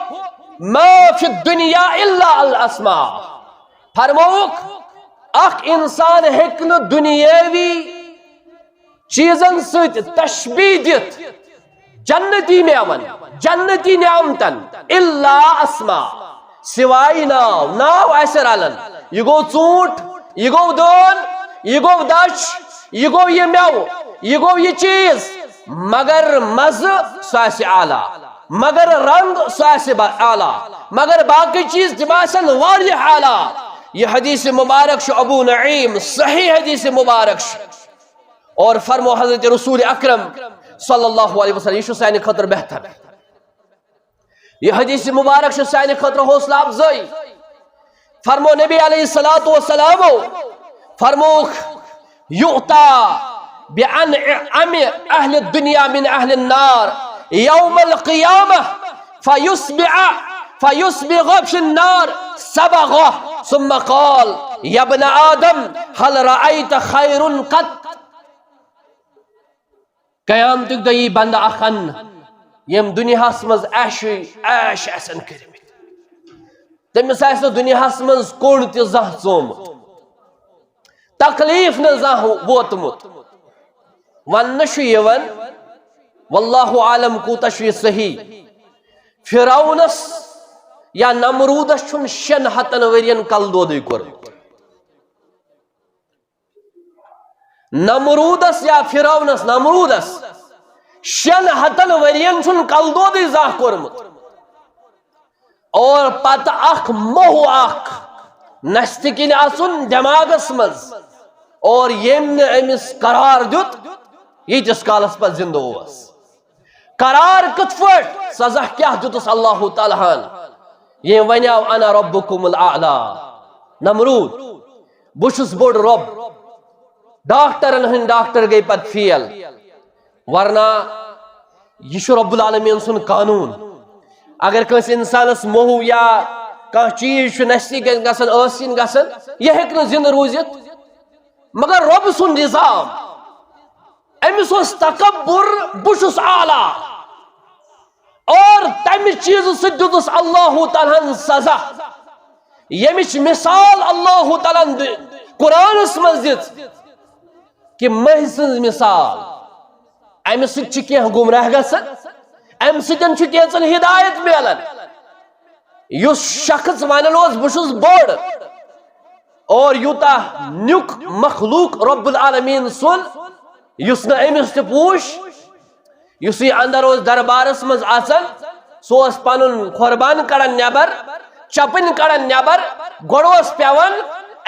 ما فی الدنیا الا الاسماء۔ فرمووُکھ، اکھ انسان ہیٚکہِ نہٕ دُنیٲوی چیٖزن سۭتۍ تشبیہ دِتھ جنتی مٮ۪ون، جنتی نعمتن، الا اسماء، سوائے ناو، ناو آسہِ رلان۔ یہِ گوٚو ژوٗنٛٹھ، یہِ گوٚو دٲن، یہِ گوٚو دچھ، یہِ گوٚو یہِ مٮ۪وٕ، یہِ گوٚو یہِ چیٖز، مگر مزٕ سُہ آسہِ اعلیٰ، مگر رنگ سُہ آسہِ با-، اعلیٰ، مگر باقٕے چیٖز تِم آسن واریاہ اعلیٰ۔ یہِ حدیث مبارک چھُ ابو نعیم، صحیح حدیث مبارک چھُ۔ اور فرمو حضرت رسول اکرم صلی اللہ علیہ وسلم، یہِ چھُ سانہِ خٲطرٕ بہتر۔ یہِ حدیث مبارک چھُ سانہِ خٲطرٕ حوصلہ افزٲیی۔ فرمو نبی علیہ الصلوۃ والسلامو، فرمووُکھ، یؤتی بأنعم أهل الدنيا من أهل النار يوم القيامة فيصبح فيصبغ في النار صبغة ثم قال: يا ابن آدم، هل رأيت خير قط؟ قیامتُک دۄہ یی بندٕ اکھ اننہٕ، ییٚمۍ دُنیاہس منٛز عیشٕے عیش آسن کٔرمٕتۍ۔ تٔمِس آسہِ نہٕ دُنیاہس منٛز کوٚن تہِ زانٛہہ ژومُت، تکلیف نہٕ زانٛہہ ووتمُت۔ وننہٕ چھُ یِوان، واللہ عالم کوٗتاہ چھُ یہِ صحیح، فرعونس یا نمروٗدس چھُنہٕ شٮ۪ن ہتن ؤرین کلدودٕے کوٚرمُت۔ نمروٗدس یا فرعونس، نمروٗدس شٮ۪ن ہتن ؤرین چھُنہٕ کلدودٕے زانٛہہ کوٚرمُت۔ اور پتہٕ اکھ موہ اکھ نستہِ کِنۍ اژُن دٮ۪ماغس منٛز، اور ییٚمۍ نہٕ أمِس قرار دیُت، ییٖتِس کالس پتہٕ زندٕ اوس۔ قرار کِتھ پٲٹھۍ؟ سزا کیٛاہ دیُتُس اللہ تعالیٰ ہن؟ ییٚمۍ ونیو: انا ربکم الاعلی۔ نمروٗد، بہٕ چھُس بوٚڑ رۄب۔ ڈاکٹرن ہٕنٛدۍ ڈاکٹر گٔے پتہٕ فیل، ورنہ یہِ چھُ رب العالمین سُنٛد قانوٗن۔ اگر کٲنٛسہِ انسانس موہ یا کانٛہہ چیٖز چھُ نصیب گژھان، ٲسِن گژھان، یہِ ہیٚکہِ نہٕ زِندٕ روٗزِتھ، مگر رۄب سُنٛد نظام، أمِس اوس تکبر، بہٕ چھُس اعلیٰ۔ اور تمہِ چیٖزٕ سۭتۍ دیُتُس اللہ تعالیٰ ہن سزا، ییٚمِچ مثال اللہ تعالیٰ ہن دِ-، قرآنس منٛز دِژ کہِ مٔہۍ سٕنٛز مثال۔ امہِ سۭتۍ چھِ کینٛہہ گمراہ گژھان، امہِ سۭتۍ چھُ کینٛژن ہدایت میلان۔ یُس شخص ونان اوس، بہٕ چھُس بوٚڑ، اور یوٗتاہ نیُک مخلوق رب العالمین سُنٛد، یُس نہٕ أمِس تہِ پوٗچھ، یُس یہِ اندر اوس دربارس منٛز اژان، سُہ اوس پنُن قربان کڑان نٮ۪بر، چپٕنۍ کڑان نٮ۪بر، گۄڈٕ اوس پٮ۪وان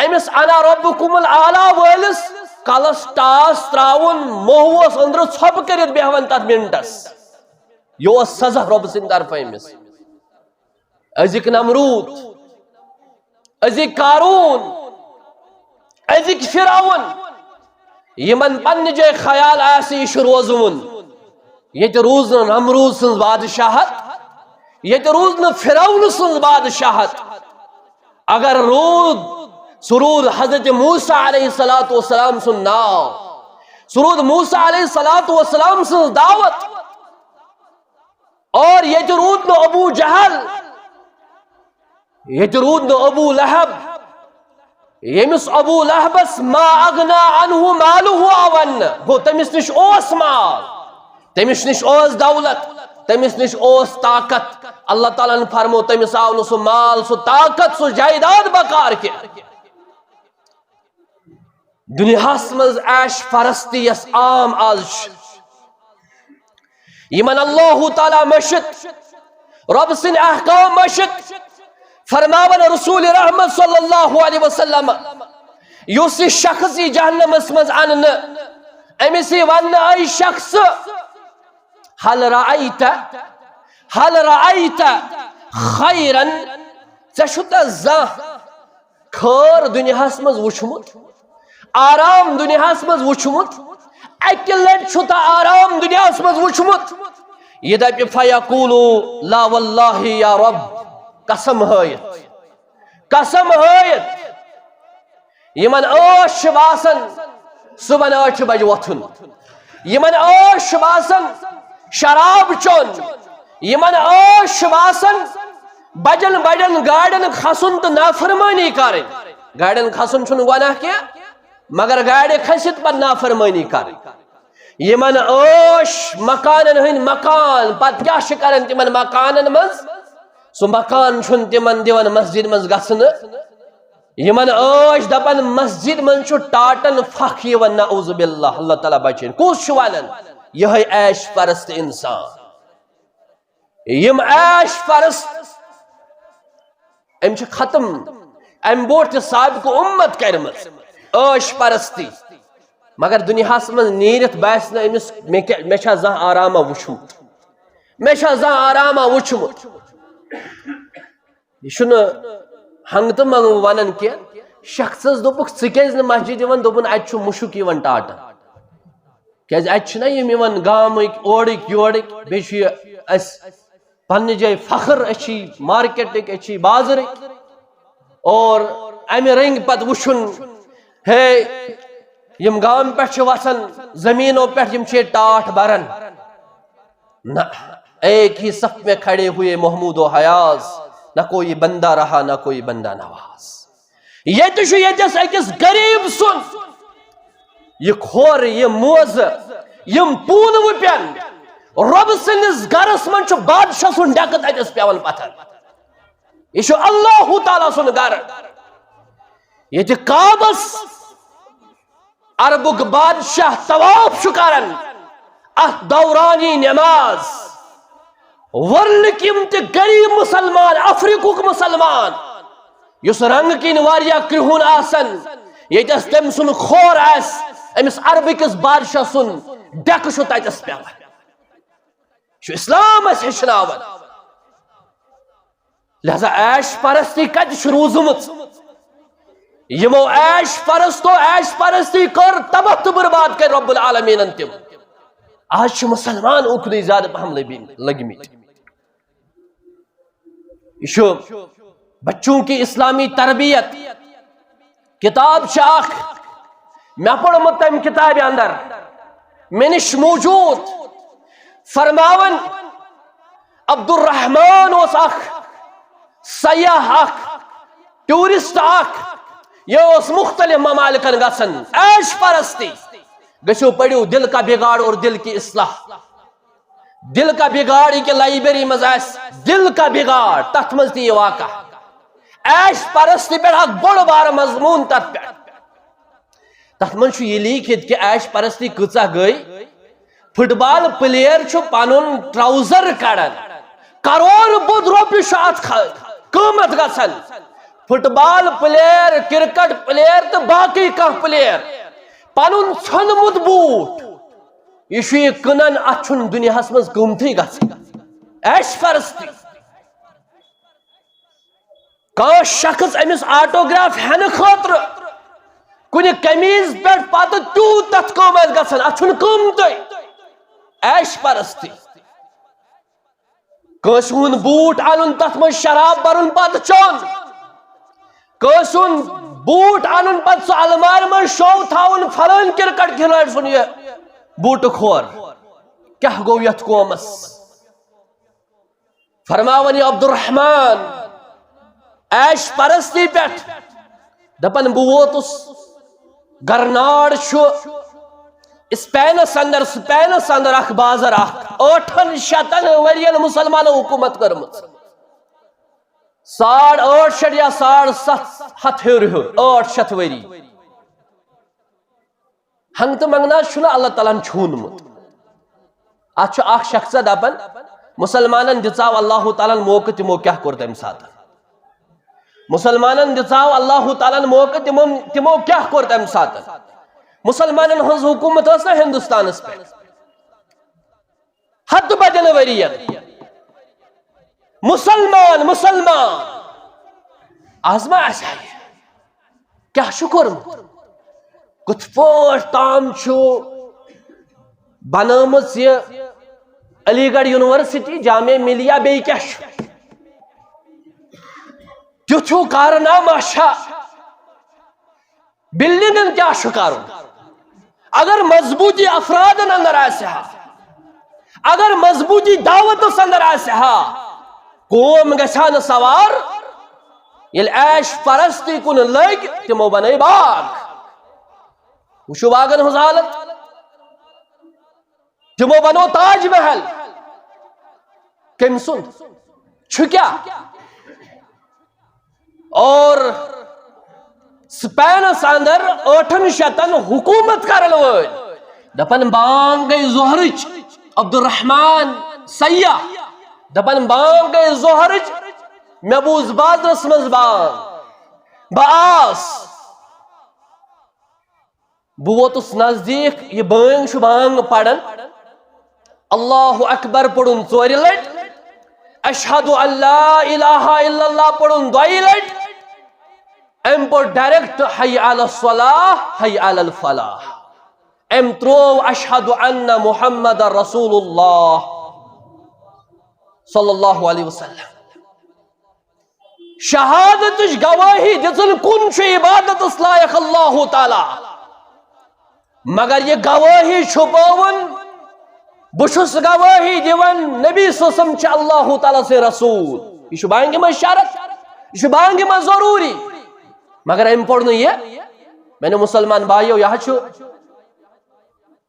أمِس انا ربکم الاعلی وٲلِس کلس ٹاس تراوُن، موہ اوس أنٛدرٕ ژھۄپہٕ کٔرِتھ بیہوان تتھ منٹس۔ یہِ اوس سزا رۄبہٕ سٕنٛدِ طرفہٕ أمِس۔ أزِکۍ نمروٗد، أزِکۍ قارون، أزِکۍ فرعون، یِمن پننہِ جایہِ خیال آسہِ یہِ چھُ روزوُن، ییٚتہِ روٗز نہٕ نمروٗد سٕنٛز بادشاہت، ییٚتہِ روٗز نہٕ فرعون سٕنٛز بادشاہت۔ اگر روٗد، سُہ روٗد حضرت موسیٰ علیہ الصلوۃ والسلام سُنٛد ناو، سُہ روٗد موسیٰ علیہ الصلوۃ والسلام سٕنٛز دعوت۔ اور ییٚتہِ روٗد نہٕ ابو جہل، ییٚتہِ روٗد نہٕ ابو لہب، ییٚمِس ابو لہبس ما اغنا عنہ مالہ آو وننہٕ، گوٚو تٔمِس نِش اوس مال، تٔمِس نِش اوس دولت، تٔمِس نِش اوس طاقت۔ اللہ تعالیٰ ہن فرمو تٔمِس آو نہٕ سُہ مال، سُہ طاقت، سُہ جائیداد بکار کینٛہہ۔ دُنیاہس منٛز عیش پرستی یۄس عام آز چھِ، یِمن اللہ تعالیٰ مٔشِتھ، رۄب سٕنٛدۍ احکام مٔشِتھ، فرماوان رسول رحمت صلی اللہ علیہ وسلم، یُس یہِ شخص یی جہنمس منٛز اننہٕ، أمِس یی وننہٕ، اے شخص، هل رأيت، هل رأيت خيرا، ژےٚ چھُتھ زانٛہہ خٲر دُنیاہس منٛز وُچھمُت، آرام دُنیاہس منٛز وُچھمُت، اکہِ لٹہِ چھُتھ آرام دُنیاہس منٛز وُچھمُت؟ یہِ دپہِ، فیقول لا واللہ یا رب، قسم ہٲیِتھ، قسم ہٲیِتھ، یِمن ٲش چھِ باسان صُبحن ٲٹھِ بجہِ وۄتھُن، یِمن ٲش چھِ باسان شراب چیوٚن، یِمن ٲش چھِ باسان بجن بجن گاڑٮ۪ن کھسُن تہٕ نافرمٲنی کرٕنۍ۔ گاڑٮ۪ن کھسُن چھُنہٕ گۄناہ کینٛہہ، مگر گاڑِ کھٔسِتھ پتہٕ نافرمٲنی کرٕنۍ۔ یِمن ٲش مکانن ہٕنٛدۍ مکان، پتہٕ کیٛاہ چھِ کران تِمن مکانن منٛز؟ سُہ مکان چھُنہٕ تِمن دِوان مسجد منٛز گژھنہٕ۔ یِمن ٲش دپان مسجد منٛز چھُ ٹاٹن پھکھ یِوان، نعوذ باللہ، اللہ تعالیٰ بچٲیِن۔ کُس چھُ ونان؟ یِہوٚے عیش پرست انسان۔ یِم عیش پرست، أمۍ چھِ ختم، اَمہِ برونٛٹھ تہِ سابقہٕ اُمت کَرِمٕژ عٲش پرستی۔ مگر دُنیاہَس منٛز نیٖرِتھ باسہِ نہٕ أمِس، مےٚ کیٛاہ، مےٚ چھا زانٛہہ آرامہ وُچھمُت؟ مےٚ چھا زانٛہہ آرامہ وُچھمُت؟ یہِ چھُنہٕ ہنٛگتہٕ منٛگہٕ وَنان کینٛہہ۔ شخصَس دوٚپُکھ، "ژٕ کیٛازِ نہٕ مسجد یِوان؟" دوٚپُن، "اَتہِ چھُ مُشُک یِوان ٹاٹہٕ۔" کیازِ اَتہِ چھِنہ یِم یِوان گامٕکۍ، اورٕکۍ یورٕکۍ، بیٚیہِ چھُ یہِ اَسہِ پننہِ جایہِ فخر، أسۍ چھِ مارکیٹٕکۍ، أسۍ چھِ بازرٕکۍ۔ اور اَمہِ رنگۍ پتہٕ وٕچھُن، ہے، یِم گامہٕ پٮ۪ٹھ چھِ وَسان، زٔمیٖنو پٮ۪ٹھ، یِم چھِ ییٚتہِ ٹاٹھ بَران۔ نہ، ایک ہی صف میں کھڑے ہوئے محمود و حیاض، نہ کوئی بندہ رہا، نہ کوئی بندہ نواز۔ ییٚتہِ چھُ ییٚتٮ۪س أکِس غریٖب سُنٛد یہِ کھۄر، یہِ موزٕ، یِم پوٗنہٕ وُپٮ۪ن۔ رۄبہٕ سٕنٛدِس گرس منٛز چھُ بادشاہ سُنٛد ڈٮ۪کہٕ تَتٮ۪س پٮ۪وان پتھر۔ یہِ چھُ اللہ تعالیٰ سُنٛد گرٕ۔ ییٚتہِ کعبس عربُک بادشاہ طواف چھُ کران، اتھ دورانی نماز، ورلڈٕکۍ یِم تہِ غریٖب مُسلمان، افریقُک مُسلمان، یُس رنگہٕ کِنۍ واریاہ کرٛہُن آسن، ییٚتٮ۪س تٔمۍ سُنٛد کھور آسہِ، أمِس عربہٕ کِس بادشاہ سُنٛد ڈٮ۪کہٕ چھُ تَتٮ۪س پٮ۪وان۔ چھُ اسلام اَسہِ ہیٚچھناوان۔ لہذا عیش پرستی کتہِ چھِ روٗزمٕژ؟ یِمو عیش پرستو عیش پرستی کٔر، تباہ تہٕ برباد کٔرۍ رب العالمینن تِم۔ آز چھِ مسلمان اُکنُے زیادٕ پہم لٔبی-، لٔگمٕتۍ۔ یہِ چھُ بچوں کی اسلامی تربیت۔ کتاب چھِ اکھ، مےٚ پوٚرمُت تَمہِ کتابہِ اندر، مےٚ نِش موجود۔ فرماوان، عبدالرحمان اوس اکھ سیاح، اکھ ٹوٗرسٹ اکھ، یہِ اوس مختلف ممالکن گژھان۔ عیش پرستی، گٔژھِو پٔرِو دل کا بگاڑ اور دل کی اصلاح۔ دل کا بگاڑ، یہِ کہِ لائبریری منٛز آسہِ دل کا بگاڑ، تتھ منٛز تہِ یہِ واقعہ۔ عیش پرستی پٮ۪ٹھ اکھ بوٚڑ بارٕ مضموٗن تتھ پٮ۪ٹھ۔ تتھ منٛز چھُ یہِ لیٖکھِتھ کہِ عیش پرستی کۭژاہ گٔے۔ فٹ بال پلیر چھُ پنُن ٹراؤزر کڑان، کرور بوٚد رۄپیہِ چھُ اتھ خ-، قۭمتھ گژھان۔ فٹ بال پلیر، کرکٹ پلیر تہٕ باقٕے کانٛہہ پلیر، پنُن ژھیوٚنمُت بوٗٹ، یہِ چھُ یہِ کٕنان، اتھ چھُنہٕ دُنیاہس منٛز قۭمتھٕے گژھان۔ عیش پرستی۔ کانٛہہ شخص أمِس آٹوگراف ہٮ۪نہٕ خٲطرٕ کُنہِ قمیٖض پٮ۪ٹھ پتہٕ تیوٗت تتھ قۭمتھ گژھان، اتھ چھُنہٕ قۭمتٕے۔ عیش پرستی۔ کٲنٛسہِ ہُنٛد بوٗٹ انُن، تتھ منٛز شراب برُن، پتہٕ چیوٚن۔ کٲنٛسہِ ہُنٛد بوٗٹ انُن، پتہٕ سُہ المارِ منٛز شو تھاوُن، فلٲنۍ کرکٹ کھلٲڑۍ سُنٛد یہِ بوٗٹہٕ کھور۔ کیٛاہ گوٚو یتھ قومس؟ فرماوان یہِ عبدالرحمان، عیش پرستی پٮ۪ٹھ۔ دپان، بہٕ ووتُس، گرناڑ چھُ اسپینس اندر، اسپینس اندر اکھ بازر اکھ، ٲٹھن شتن ؤرین مسلمانو حکومت کٔرمٕژ۔ ساڑ ٲٹھ شیٚتھ یا ساڑ ستھ ہتھ ہیوٚر ہیوٚر، ٲٹھ شیٚتھ ؤری۔ ہنگ تہٕ منگنہ چھُنہٕ اللہ تعالیٰ ہن چھوٗنمُت۔ اتھ چھُ اکھ شخص دپان، مسلمانن دِژاو اللہ تعالیٰ ہن موقعہٕ، تِمو کیٛاہ کوٚر تمہِ ساتہٕ؟ مسلمانن دِژاو اللہ تعالیٰ ہن موقعہٕ، تِمو، تِمو کیٛاہ کوٚر تمہِ ساتہٕ؟ مسلمانن ہٕنٛز حکومت ٲس نہ ہندوستانس پٮ۪ٹھ؟ ہتہٕ بدٮ۪ن ؤرین۔ مسلمان، مسلمان۔ از ما آسہِ ہا یہِ؟ کیٛاہ چھُ کوٚرمُت؟ کِتھ پٲٹھۍ تام چھُ بنٲومٕژ یہِ علی گڑھ یونیورسٹی، جامعہ ملیہ، بیٚیہِ کیٛاہ چھُ؟ تیُتھ ہیوٗ کارنامہ چھا؟ بلڈنگن کیٛاہ چھُ کرُن؟ اگر مضبوٗطی افرادن اندر آسہِ ہا، اگر مضبوٗطی دعوتس اندر آسہِ ہا، قوم گژھِ ہا نہٕ سوار۔ ییٚلہِ عیش پرستی کُن لٔگۍ، تِمو بنٲے باغ۔ وٕچھِو باغن ہٕنٛز حالت۔ تِمو بنوو تاج محل۔ کٔمۍ سُنٛد؟ چھُ کیٛاہ؟ اور سپینس اندر ٲٹھن شتن حکومت کرن وٲلۍ دپان، بانگ گٔے ظہرٕچ۔ عبدالرحمان سیاح دپان، بانگ گٔے ظہرٕچ، مےٚ بوٗز بازرس منٛز بانگ، بہٕ آس۔ بہٕ ووتُس نزدیٖک، یہِ بٲنگ چھُ بانگ پران۔ اللہ اکبر پوٚرُن ژورِ لٹہِ، اشہد ان لا الہ الا اللہ پوٚرُن دۄیہِ لٹہِ، أمۍ پوٚر ڈائریکٹ حی علی الصلاح، حی علی الفلاح۔ أمۍ ترٛوو "أشهد أن محمد رسول الله" صلی اللہ علیہ وسلم۔ شہادتٕچ گوٲہی دِژٕن، کُن چھُ عبادتس لایق اللہ تعالیٰ، مگر یہِ گوٲہی چھُپٲوٕن، "بہٕ چھُس گوٲہی دِوان نبی صلی اللہ علیہ وسلم چھِ اللہ تعالیٰ سٕنٛدۍ رسول"۔ یہِ چھُ بانگہِ منٛز شرط، یہِ چھُ بانگہِ منٛز ضروٗری، مگر أمۍ پوٚر نہٕ یہِ۔ میانیو مسلمان بایو، یہِ حظ چھُ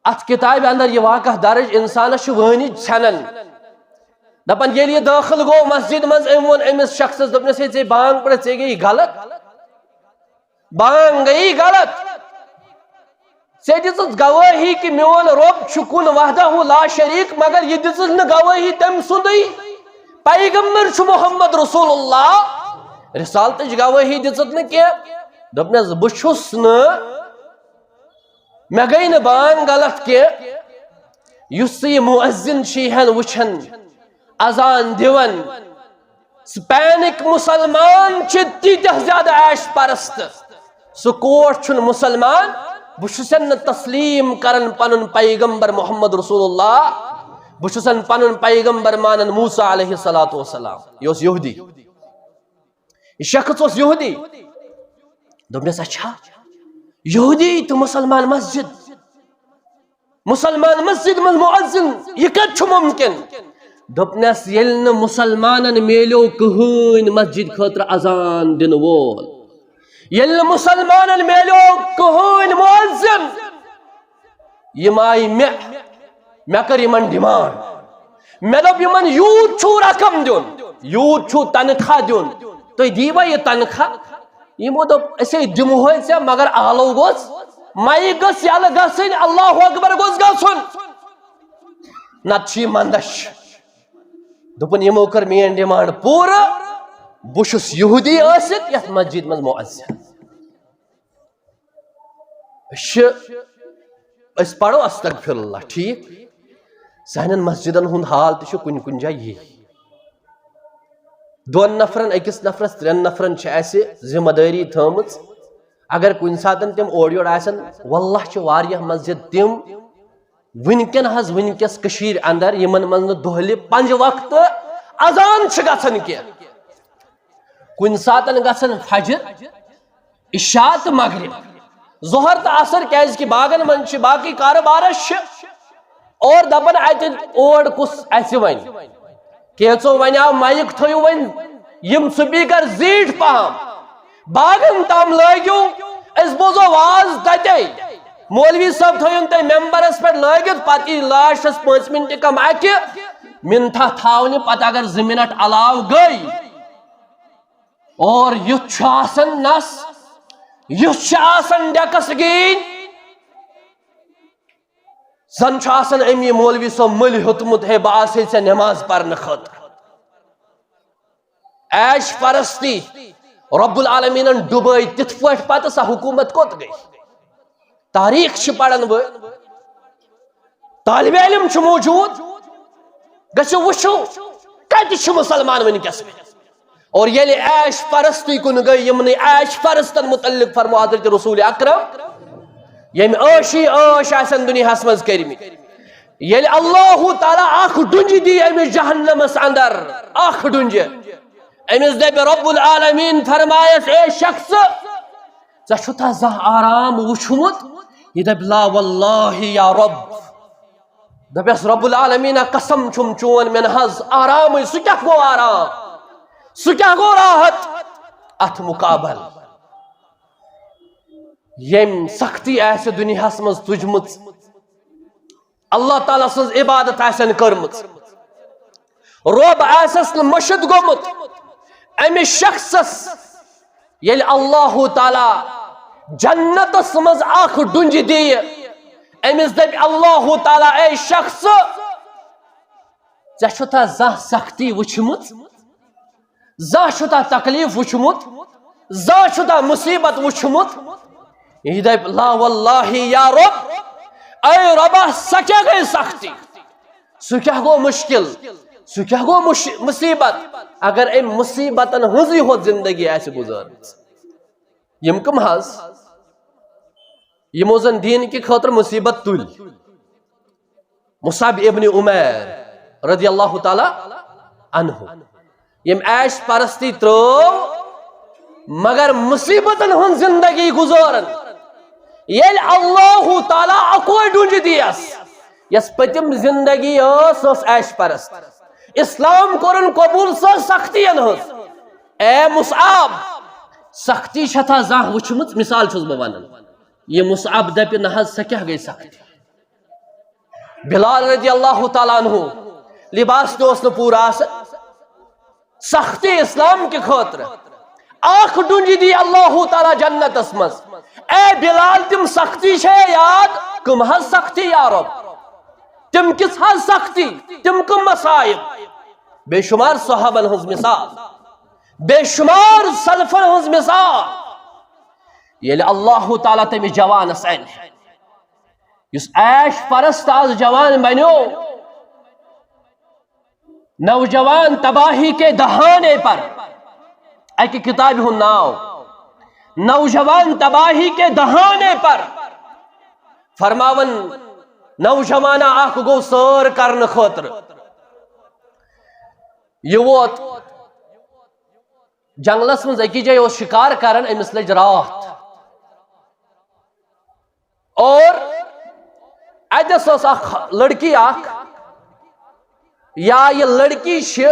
اتھ کتابہِ اندر یہِ واقعہ درج، انسانس چھُ وٲنج ژھٮ۪نان۔ دپان، ییٚلہِ یہِ دٲخل گوٚو مسجد منٛز، أمۍ ووٚن أمِس شخصس، دوٚپنس، "ہے، ژےٚ بانگ پٔرِتھ، ژےٚ گٔیی غلط، بانگ گٔیی غلط۔ ژےٚ دِژٕتھ گوٲہی کہِ میون رۄب چھُ کُن وحدہ لا شریک، مگر یہِ دِژٕتھ نہٕ گوٲہی تٔمۍ سُنٛدٕے، پیغمبر چھُ محمد رسول اللہ، رسالتٕچ گوٲہی دِژٕتھ نہٕ کینٛہہ۔" دوٚپنس، بہٕ چھُس نہٕ، مےٚ گٔے نہٕ بانگ غلط کینٛہہ۔ یُس سُہ یہِ مؤذن چھُ یہِ ہن وٕچھان، اذان دِوان، سپینٕکۍ مسلمان چھِ تیٖتیٛاہ زیادٕ عیش پرست۔ سُہ کوٹھ چھُنہٕ مسلمان، بہٕ چھُسن نہٕ تسلیم کران پنُن پیغمبر محمد رسول اللہ، بہٕ چھُسن پنُن پیغمبر مانان موسیٰ علیہ الصلوۃ والسلام۔ یہِ اوس یہودی، یہِ شخص اوس یہودی۔ دوٚپنس، اچھا، یہودی تہٕ مسلمان مسجد، مسلمان مسجد منٛز مؤذن، یہِ کتہِ چھُ ممکن؟ دوٚپنس، ییٚلہِ نہٕ مسلمانن میلیو کٕہٕنۍ مسجد خٲطرٕ اذان دِنہٕ وول، ییٚلہِ نہٕ مسلمانن میلیو کٕہٕنۍ مؤذن، یِم آیہِ مےٚ، مےٚ کٔر یِمن ڈیمانڈ، مےٚ دوٚپ، یِمن یوٗت چھُو رقم دیُن، یوٗت چھُو تنخواہ دیُن، تُہۍ دیٖوا یہِ تنخواہ؟ یِمو دوٚپ، أسے دِمہوے ژےٚ، مگر آلو گوٚژھ، مایِک گٔژھ یَلہٕ گژھٕنۍ، اللہ اکبر گوٚژھ گژھُن، نتہٕ چھُ یہِ مندش۔ دوٚپُن، یِمو کٔر میٲنۍ ڈیمانڈ پوٗرٕ، بہٕ چھُس یہودی ٲسِتھ یتھ مسجد منٛز مؤذن۔ أسۍ چھِ، أسۍ پرو استغفر اللہ، ٹھیٖک، سانٮ۪ن مسجدن ہُنٛد حال تہِ چھُ کُنہِ کُنہِ جایہِ یی۔ دۄن نفرن، أکِس نفرس، ترٛٮ۪ن نفرن چھِ اَسہِ ذمہٕ دٲری تھٲومٕژ۔ اگر کُنہِ ساتن تِم اورٕ یورٕ آسن، واللہ چھِ واریاہ مسجد تِم وٕنکٮ۪ن حظ، وٕنکٮ۪س کٔشیٖرِ اندر، یِمن منٛز نہٕ دۄہلہِ پنٛجہِ وقتہٕ اذان چھِ گژھان کینٛہہ۔ کُنہِ ساتن گژھان فجر، عشاء تہٕ مغرب، ظہر تہٕ عصر، کیازِ کہِ باغن منٛز چھِ، باقٕے کارٕبارس چھِ، اور دپان، اتہِ اور کُس اژِ وۄنۍ؟ کینٛژو ونیاو، مایِک تھٲیِو وۄنۍ، یِم سپیکر زیٖٹھۍ پہم، باغن تام لٲگِو، أسۍ بوزو واز تتے۔ مولوی صٲب تھٲیِن تُہۍ ممبرس پٮ۪ٹھ لٲگِتھ، پتہٕ یی لاسٹس پانٛژِ منٹہِ کم اکہِ منتھا تھاونہِ، پتہٕ اگر زٕ منٹ علاوٕ گٔے، اور یُتھ چھُ آسان نس، یُتھ چھُ آسان ڈیکس گیٖنۍ، زن چھُ آسان أمی مولوی صٲب مٔلۍ ہیوٚتمُت، ہے، بہٕ آسے ژےٚ نٮ۪ماز پرنہٕ خٲطرٕ۔ عیش پرستی رب العالمینن ڈُبٲے تِتھ پٲٹھۍ، پتہٕ سۄ حکومت کوٚت گٔے؟ تاریخ چھِ پران وۄنۍ، طالب علم چھُ موجود، گژھِو وٕچھِو کتہِ چھِ مسلمان وٕنکیٚس۔ اور ییٚلہِ عیش پرستی کُن گٔے، یِمنٕے عیش پرستن متعلق فرمو حضرت رسول اکرم، ییٚمہِ عٲشی عٲش آسن دُنیاہس منٛز کٔرمٕتۍ، ییٚلہِ اللہ تعالیٰ اکھ ڈُنجہِ دی أمِس جہنمس اندر، اکھ ڈُنجہِ، أمِس دپہِ رب العالمین، فرمایس، اے شخص، ژےٚ چھُتھا زانٛہہ آرام وُچھمُت؟ یہِ دپہِ، لا واللہ یا رب۔ دپٮ۪س، رب العالمیٖنہ، قسم چھُم چون، مےٚ نہ حظ آرامٕے، سُہ کیٛاہ گوٚو آرام؟ سُہ کیٛاہ گوٚو راحت؟ اتھ مُقابل ییٚمۍ سختی آسہِ دُنیاہس منٛز تُجمٕژ، اللہ تعالیٰ سٕنٛز عبادت آسن کٔرمٕژ، رۄب آسٮ۪س نہٕ مٔشِتھ گوٚمُت، أمِس شخصس ییٚلہِ اللہ تعالیٰ جنتس منٛز اکھ ڈُنجہِ دِیہِ، أمِس دپہِ اللہ تعالیٰ، اے شخص، ژےٚ چھُتھا زانٛہہ سختی وٕچھمٕژ؟ زانٛہہ چھُتھا تکلیف وٕچھمُت؟ زانٛہہ چھُتھا مُصیبت وٕچھمُت؟ یہِ دپہِ، لا واللہ یا رب، اے رۄبا، سۄ کیٛاہ گٔے سختی؟ سُہ کیٛاہ گوٚو مُشکل؟ سُہ کیٛاہ گوٚو مُش-، مُصیبت؟ اگر أمۍ مُصیبتن ہٕنٛزٕے ہوت زندگی آسہِ گُزٲرمٕژ۔ یِم کٕم حظ؟ یِمو زن دین کہِ خٲطرٕ مصیبت تُلۍ، مصعب ابن عمیر رضی اللہ تعالیٰ عنہ، یِم عیش پرستی ترٲو، مگر مصیبتن ہٕنٛز زندگی گُزٲرن۔ ییٚلہِ اللہ تعالیٰ اکوے ڈُنجہِ دیس، یس پٔتِم زندگی ٲس، سۄ ٲس عیش پرست۔ اسلام کوٚرُن قبول، سۄ ٲس سختی ین ہٕنٛز۔ اے مصعب، سختی چھتھا زانٛہہ وٕچھمٕژ؟ مثال چھُس بہٕ ونان، یہِ مصعب دپہِ، نہ حظ، سۄ کیٛاہ گٔے سختی؟ بلال رضی اللہ تعالیٰ عنہ، لباس تہِ اوس نہٕ پوٗرٕ آسان، سختی اسلام کہِ خٲطرٕ۔ اکھ ڈُنجہِ دی اللہ تعالیٰ جنتس منٛز۔ اے بلال، تِم سختی چھے یاد؟ کٕم حظ سختی یا رب؟ تِم کِژھ حظ سختی؟ تِم کٕم مصائب؟ بے شمار صحابن ہٕنٛز مثال، بے شمار سلفن ہٕنٛز مثال۔ ییٚلہِ اللہ تعالیٰ تٔمِس جوانس انہِ، یُس عیش پرست از جوان بنیو، نوجوان تباہی کے دہانے پر، اکہِ کتابہِ ہُنٛد ناو، نوجوان تباہی کے دہانے پر، فرماون، نوجوانا اکھ گوٚو سٲر کرنہٕ خٲطرٕ۔ یہِ ووت جنگلس منٛز أکِس جایہِ، اوس شکار کران، أمِس لٔج راتھ۔ اور اتس ٲس اکھ لڑکی اکھ، یا یہِ لڑکی چھِ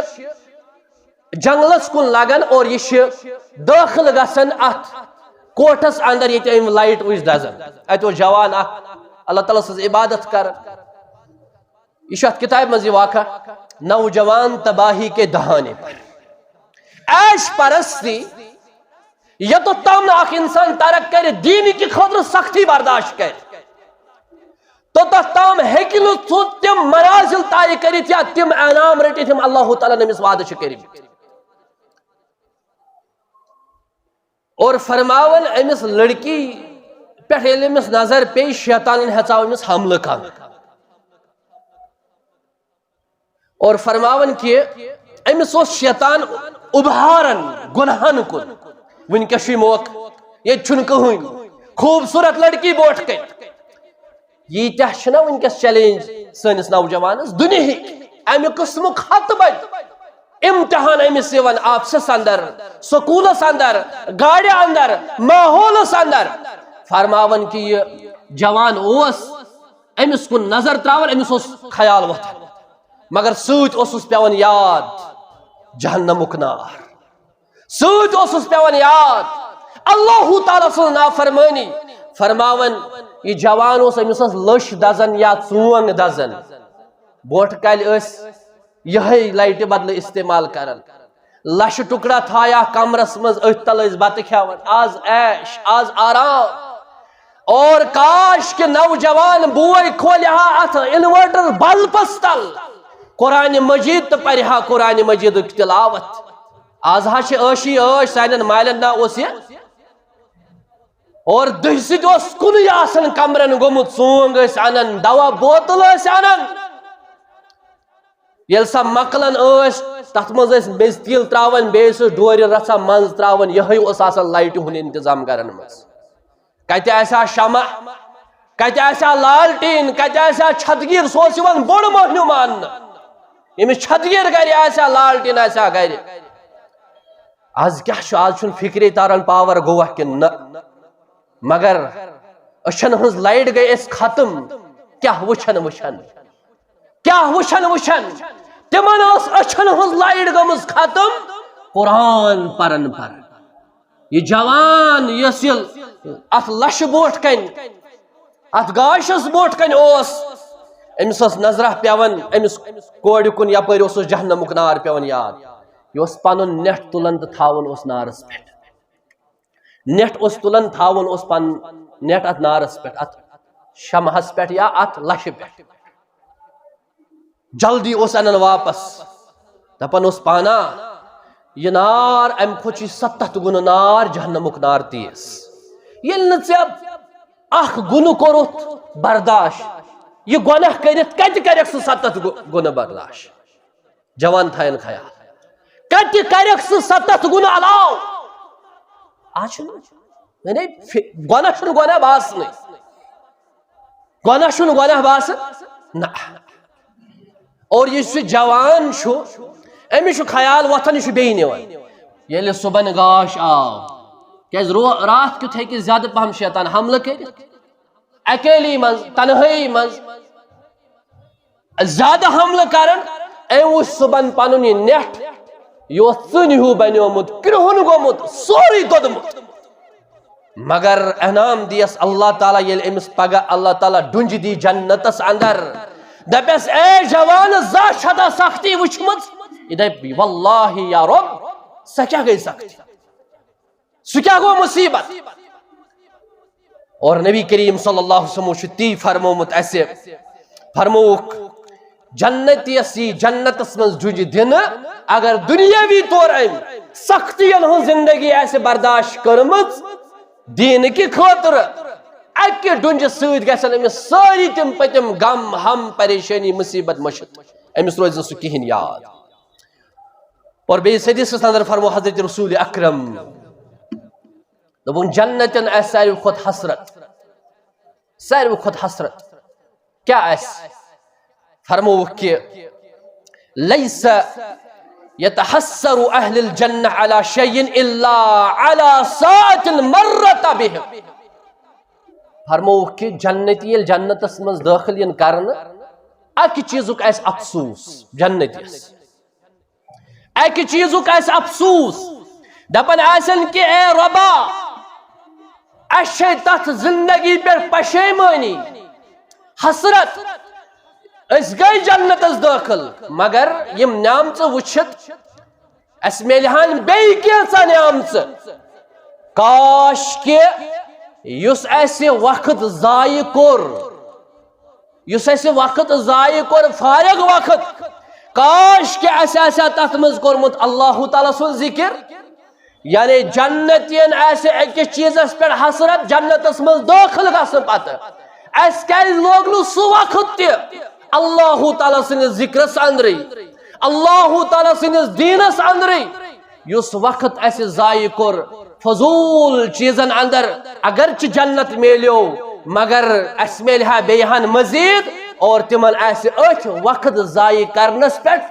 جنگلس کُن لگان اور یہِ چھِ دٲخل گژھان اتھ کوٹھس اندر، ییٚتہِ أمۍ لایٹ وٕچھ دزان۔ اتہِ اوس جوان اکھ اللہ تعالیٰ سٕنٛز عبادت کران۔ یہِ چھُ اتھ کتابہِ منٛز یہِ واقعہ، نوجوان تباہی کے دہانے پر۔ عیش پرستی، یوٚتتھ تام نہٕ اکھ انسان ترک کرِ، دین کہِ خٲطرٕ سختی برداشت کرِ، توٚتتھ تام ہیٚکہِ نہٕ سُہ تِم منازل طے کٔرِتھ یا تِم انعام رٔٹِتھ، یِم اللہ تعالیٰ ہن أمِس وعدٕ چھِ کٔرمٕتۍ۔ اور فرماوان، أمِس لڑکی پٮ۪ٹھ ییٚلہِ أمِس نظر پیٚیہِ، شیطانن ہیژاو أمِس حملہٕ کرُن۔ اور فرماوان کہ أمِس اوس شیطان اُبھاران گۄنہن کُن۔ وٕنکیٚس چھُے موقعہٕ، ییٚتہِ چھُنہٕ کٕہٕنۍ۔ خوٗبصوٗرت لڑکی برونٛٹھ کَنہِ۔ ییٖتیٛاہ چھِنہ وٕنکیٚس چیلنج سٲنِس نوجوانس دُنیہٕکۍ، اَمہِ قٕسمُک ہتہٕ بٔدۍ امتحان أمِس یِوان آفسس اندر، سکوٗلس اندر، گاڑِ اندر، ماحولس اندر۔ فرماوان کہ یہِ جوان اوس أمِس کُن نظر تراوان، أمِس اوس خیال وۄتھان، مگر سۭتۍ اوسُس پٮ۪وان یاد جہنمُک نار، سۭتۍ اوسُس پٮ۪وان یاد اللہ تعالیٰ سٕنٛز نافرمٲنی۔ فرماوان، یہِ جوان اوس، أمِس ٲس لٔش دزان یا ژونگ دزان۔ برونٛٹھ کالہِ ٲسۍ یِہوٚے لایٹہِ بدلہٕ استعمال کران۔ لَشہِ ٹُکڑا تھایہِ ہا کمرس منٛز، أتھۍ تل ٲسۍ بتہٕ کھٮ۪وان۔ آز عیش، آز آرام۔ اور کاش کہ نوجوان بوے کھولہِ ہا اتھ انورٹر بلبس تل قرآن مجید تہٕ پرِ ہا قرآن مجیدُک تلاوت۔ آز ہا چھِ عٲشی عٲش سانٮ۪ن مالٮ۪ن نا اوس یہِ۔ اور دٔہۍ سۭتۍ اوس کُنُے آسان کمرن گوٚمُت، ژونگ ٲسۍ انان، دوا بوتل ٲسۍ انان۔ ییٚلہِ سۄ مۄکلان ٲس، تَتھ منٛز ٲسۍ میٚژِ تیٖل ترٛاوان، بیٚیہِ ٲسۍ ڈورِ رَژھا منٛز ترٛاوان، یِہوٚے اوس آسان لایٹہِ ہُنٛد انتظام گرن منٛز۔ کَتہِ آسہِ ہا شمع، کَتہِ آسہِ ہا لالٹیٖن، کَتہِ آسہِ ہا چھتگیٖر، سُہ اوس یِوان بوٚڑ مۄہنیو ماننہٕ۔ ییٚمِس چھتگیٖر گرِ آسہِ ہا، لالٹیٖن آسہِ ہا گرِ۔ آز کیٛاہ چھُ؟ آز چھُنہٕ فِکرے تران پاور گوٚوا کِنہٕ نہ۔ مگر أچھن ہٕنٛز لایٹ گٔے اَسہِ ختم۔ کیٛاہ وٕچھن وٕچھن؟ کیٛاہ وٕچھن وٕچھن؟ تِمن ٲس أچھن ہٕنٛز لایٹ گٔمٕژ ختم۔ قرآن پرن پرن۔ یہِ جوان یۄس یہِ اتھ لشہِ برونٛٹھ کنہِ، اتھ گاشس برونٛٹھ کنہِ اوس، أمِس ٲس نظرہ پٮ۪وان، أمِس کورِ کُن، یپٲرۍ اوسُس جہنمُک نار پٮ۪وان یاد۔ یہِ اوس پنُن نیٹ تُلان تہٕ تھاوان اوس نارس پٮ۪ٹھ۔ نیٹ اوس تُلان، تھاوان اوس پنُن نیٹ اتھ نارس پٮ۪ٹھ، اتھ شمہس پٮ۪ٹھ یا اتھ لشہِ پٮ۪ٹھ۔ جلدی اوس انان واپس، دپان اوس، پانا، یہِ نار، امہِ کھۄتہٕ چھُ ستتھ گُنہٕ نار، جہنمُک نار تیز۔ ییٚلہِ نہٕ ژےٚ اکھ گُنہٕ کوٚرُتھ برداش، یہِ گۄناہ کٔرِتھ کتہِ کرکھ سُہ ستتھ گُ-، گُنہٕ برداش؟ جوان تھاین خیال، کتہِ کرکھ سُہ ستتھ گُنہٕ علاوٕ؟ آز چھُنہٕ، یعنی، فِ-، گۄناہ چھُنہٕ گۄناہ باسنٕے۔ گۄناہ چھُنہٕ گۄناہ باسان؟ نہ۔ اور یُس یہِ جوان چھُ، أمِس چھُ خیال وۄتھان، یہِ چھُ بیٚیہِ نِوان۔ ییٚلہِ صُبحن گاش آو، کیٛازِ رو-، راتھ کیُتھ ہیٚکہِ زیادٕ پہم شیطان حملہٕ کٔرِتھ؟ اکیلی منٛز، تنہٲیی منٛز زیادٕ حملہٕ کران، أمۍ وُچھ صُبحن پنُن یہِ نٮ۪ٹھ، یہِ اوس ژٕنہِ ہیوٗ بنیومُت، کرٛہُن گوٚمُت، سورُے دوٚدمُت۔ مگر انعام دیس اللہ تعالیٰ، ییٚلہِ أمِس پگاہ اللہ تعالیٰ ڈُنجہِ دی جنتس اندر، دپٮ۪س، "اے جوان، زانٛہہ چھا سختی وٕچھمٕژ؟" یہِ دپہِ، "واللہ یا رب، سۄ کیٛاہ گٔے سختی؟ سُہ کیٛاہ گوٚو مصیبت؟" اور نبی کریم صلی اللہ علیہ وسلم چھُ تی فرمومُت اسہِ، فرمووُکھ، جنتیس یی جنتس منٛز ڈُنجہِ دِنہٕ، اگر دُنیٲوی طور أمۍ سختین ہٕنٛز زندگی آسہِ برداشت کٔرمٕژ دیٖنہٕ کہِ خٲطرٕ، اکہِ ڈُنجہِ سۭتۍ گژھن أمِس سٲری تِم پٔتِم غم، ہم، پریشٲنی، مصیبت مٔشِتھ، أمِس روزِ نہٕ سُہ کِہیٖنۍ یاد۔ اور بیٚیِس حدیثس اندر فرمو حضرت رسول اکرم، دوٚپُن، جنتن آسہِ ساروی کھۄتہٕ حسرت، ساروی کھۄتہٕ حسرت کیٛاہ آسہِ؟ فرمووُکھ کہِ، "لیس یتحسر اہل الجنہ علی شیء الا علی ساعۃ مرت بہم۔" فرمووُکھ کہِ جنتی ییٚلہِ جنتس منٛز دٲخل یِن کرنہٕ، اکہِ چیٖزُک آسہِ افسوس جنتیس۔ اکہِ چیٖزُک آسہِ افسوس، دپان آسن کہِ، "اے رۄبا، اسہِ چھے تتھ زندگی پٮ۪ٹھ پشیمٲنی، حسرت، أسۍ گٔے جنتس دٲخل، مگر یِم نعمژٕ وٕچھِتھ اسہِ میلہِ ہن بیٚیہِ کینٛژھا نعمژٕ۔ کاش کہِ یُس اسہِ وقت ضایع کوٚر، یُس اسہِ وقت ضایع کوٚر، فارغ وقت، کاش کہِ اسہِ آسہِ ہا تتھ منٛز کوٚرمُت اللہ تعالیٰ سُنٛد ذکر۔" یعنی جنتین آسہِ أکِس چیٖزس پٮ۪ٹھ حسرت، جنتس منٛز دٲخل گژھنہٕ پتہٕ۔ اسہِ کیٛازِ لوگ نہٕ سُہ وقت تہِ اللہ تعالیٰ سٕنٛدِس ذکرس اندرٕے، اللہ تعالیٰ سٕنٛدِس دیٖنس اندرٕے؟ یُس وقت اسہِ ضایع کوٚر فضول چیٖزن اندر، اگرچہِ جنت میلیو، مگر اسہِ میلہِ ہا بیٚیہِ ہن مزید، اور تِمن آسہِ أتھۍ وقت ضایع کرنس پٮ۪ٹھ۔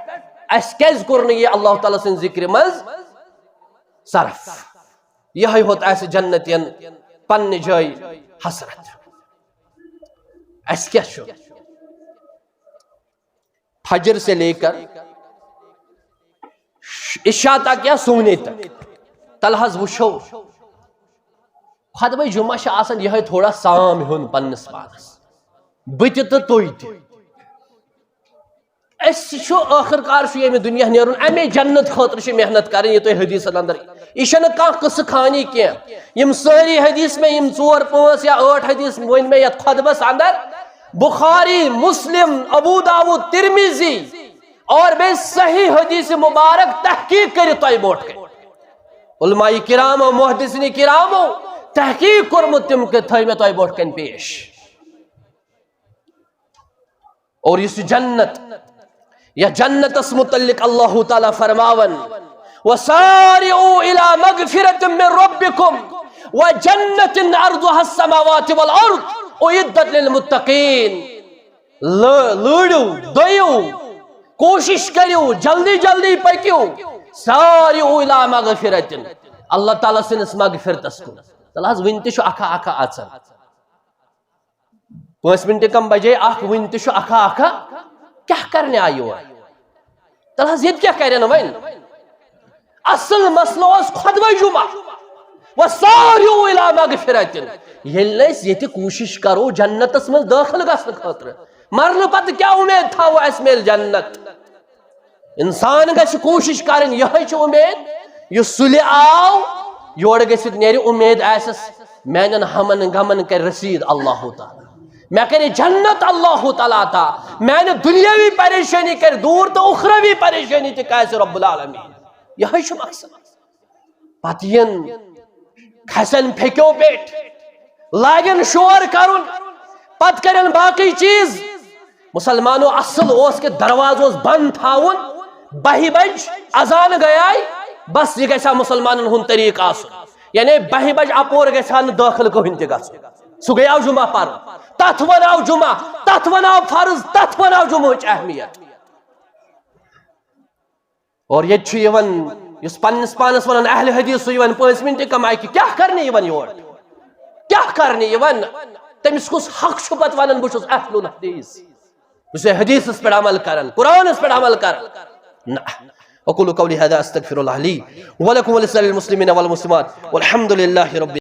اسہِ کیٛازِ کوٚر نہٕ یہِ اللہ تعالیٰ سٕنٛدِ ذکرِ منٛز صرف؟ یِہوٚے ہوت آسہِ جنتین پننہِ جایہِ حسرت۔ اسہِ کیٛاہ چھُ؟ فجر سے لے کر عشاء تک یا سونے تک، تَلہٕ حظ وٕچھو، خطبہ جمعہ چھِ آسان یِہوٚے تھوڑا سام ہیوٚن پننِس پانس، بہٕ تہِ تہٕ تُہۍ تہِ۔ أسۍ چھُ ٲخٕر کار چھُ ییٚمہِ دُنیا نیرُن، اَمے جنت خٲطرٕ چھِ محنت کَرٕنۍ، یہِ تۄہہِ حدیثن اندر۔ یہِ چھَنہٕ کانٛہہ قصہٕ خانی کینٛہہ۔ یِم سٲری حدیث مےٚ، یِم ژور پانٛژھ یا ٲٹھ حدیث ؤنۍ مےٚ یَتھ خطبس اندر، بخاری، مسلم، ابو داؤد، ترمذی اور بیٚیہِ صحیح حدیث مبارک تحقیق کٔرِتھ تۄہہِ برونٛٹھ کَنہِ۔ علماء کرامو، محدثین کرامو تحقیق کوٚرمُت، تِم کٔرۍ تھٲے مےٚ تۄہہِ برونٛٹھ کَنہِ پیش۔ اور یُس یہِ جنت، یا جنتس متعلق اللہ تعالیٰ فرماون، "وسارعوا الی مغفرۃ من ربکم وجنۃ عرضها السماوات والارض اعدت للمتقین"۔ لٲ-، لٲڑِو، دٔیِو، کوٗشِش کٔرِو، جلدی جلدی پٔکِو۔ سارعوا الی مغفرۃ، اللہ تعالیٰ سٕنٛدِس مغفرتس کُن۔ تَلہٕ حظ، وٕنہِ تہِ چھُ اکھا اکھا اژان۔ پانٛژھ منٹ کم بجے اکھ، وٕنہِ تہِ چھُ اکھا اکھا۔ کیٛاہ کرنہِ آیہِ یور؟ تَلہٕ حظ، ییٚتہِ کیٛاہ کرن وۄنۍ؟ اصل مسلہٕ اوس خطبہ جمعہ۔ وسارعوا الی مغفرۃ۔ ییٚلہِ نہٕ أسۍ ییٚتہِ کوٗشِش کرو جنتس منٛز دٲخل گژھنہٕ خٲطرٕ، مرنہٕ پتہٕ کیٛاہ اُمید تھاوو اَسہِ میلہِ جنت؟ انسان گژھِ کوٗشِش کرٕنۍ، یِہوٚے چھِ اُمید۔ یُس سُلہِ آو، یورٕ گٔژھِتھ نیرِ اُمید آسٮ۪س، میانٮ۪ن ہمن غمن کرِ رسیٖد اللہ تعالیٰ، مےٚ کرِ جنت اللہ تعالیٰ عطا، میانہِ دُنیاوی پریشٲنی کرِ دوٗر تہٕ اُخروی پریشٲنی تہِ کاسہِ رب العالمین۔ یِہوٚے چھُ مقصد۔ پتہٕ یِن کھسن پھیٚکیو پٮ۪ٹھ، لاگن شور کرُن، پتہٕ کرن باقٕے چیٖز۔ مسلمانو، اصل اوس کہِ دروازٕ اوس بنٛد تھاوُن، بہہِ بج اذان گٔیے، بس یہِ گژھِ ہا مسلمانن ہُنٛد طریٖقہٕ آسُن، یعنی بہہِ بج اپور گژھِ ہا نہٕ دٲخل کٕہٕنۍ تہِ گژھُن۔ سُہ گٔیاو جمعہ پرُن۔ تتھ وناو جمعہ، تتھ وناو فرض، تتھ وناو جمعہٕچ اہمیت۔ اور ییٚتہِ چھُ یِوان، یُس پننِس پانس ونان اہل حدیث، سُہ یِوان پانٛژِ مِنٹہِ کمایہِ کہِ کیٛاہ کرنہِ یِوان یور؟ کیٛاہ کرنہِ یِوان؟ تٔمِس کُس حق چھُ پتہٕ ونان بہٕ چھُس اہل الحدیث؟ بہٕ چھُس حدیثس پٮ۪ٹھ عمل کران، قرآنس پٮ۪ٹھ عمل کران۔ نہ۔ اقول قولی هذا استغفر الله لي ولكم ولسائر المسلمين والمسلمات والحمد لله رب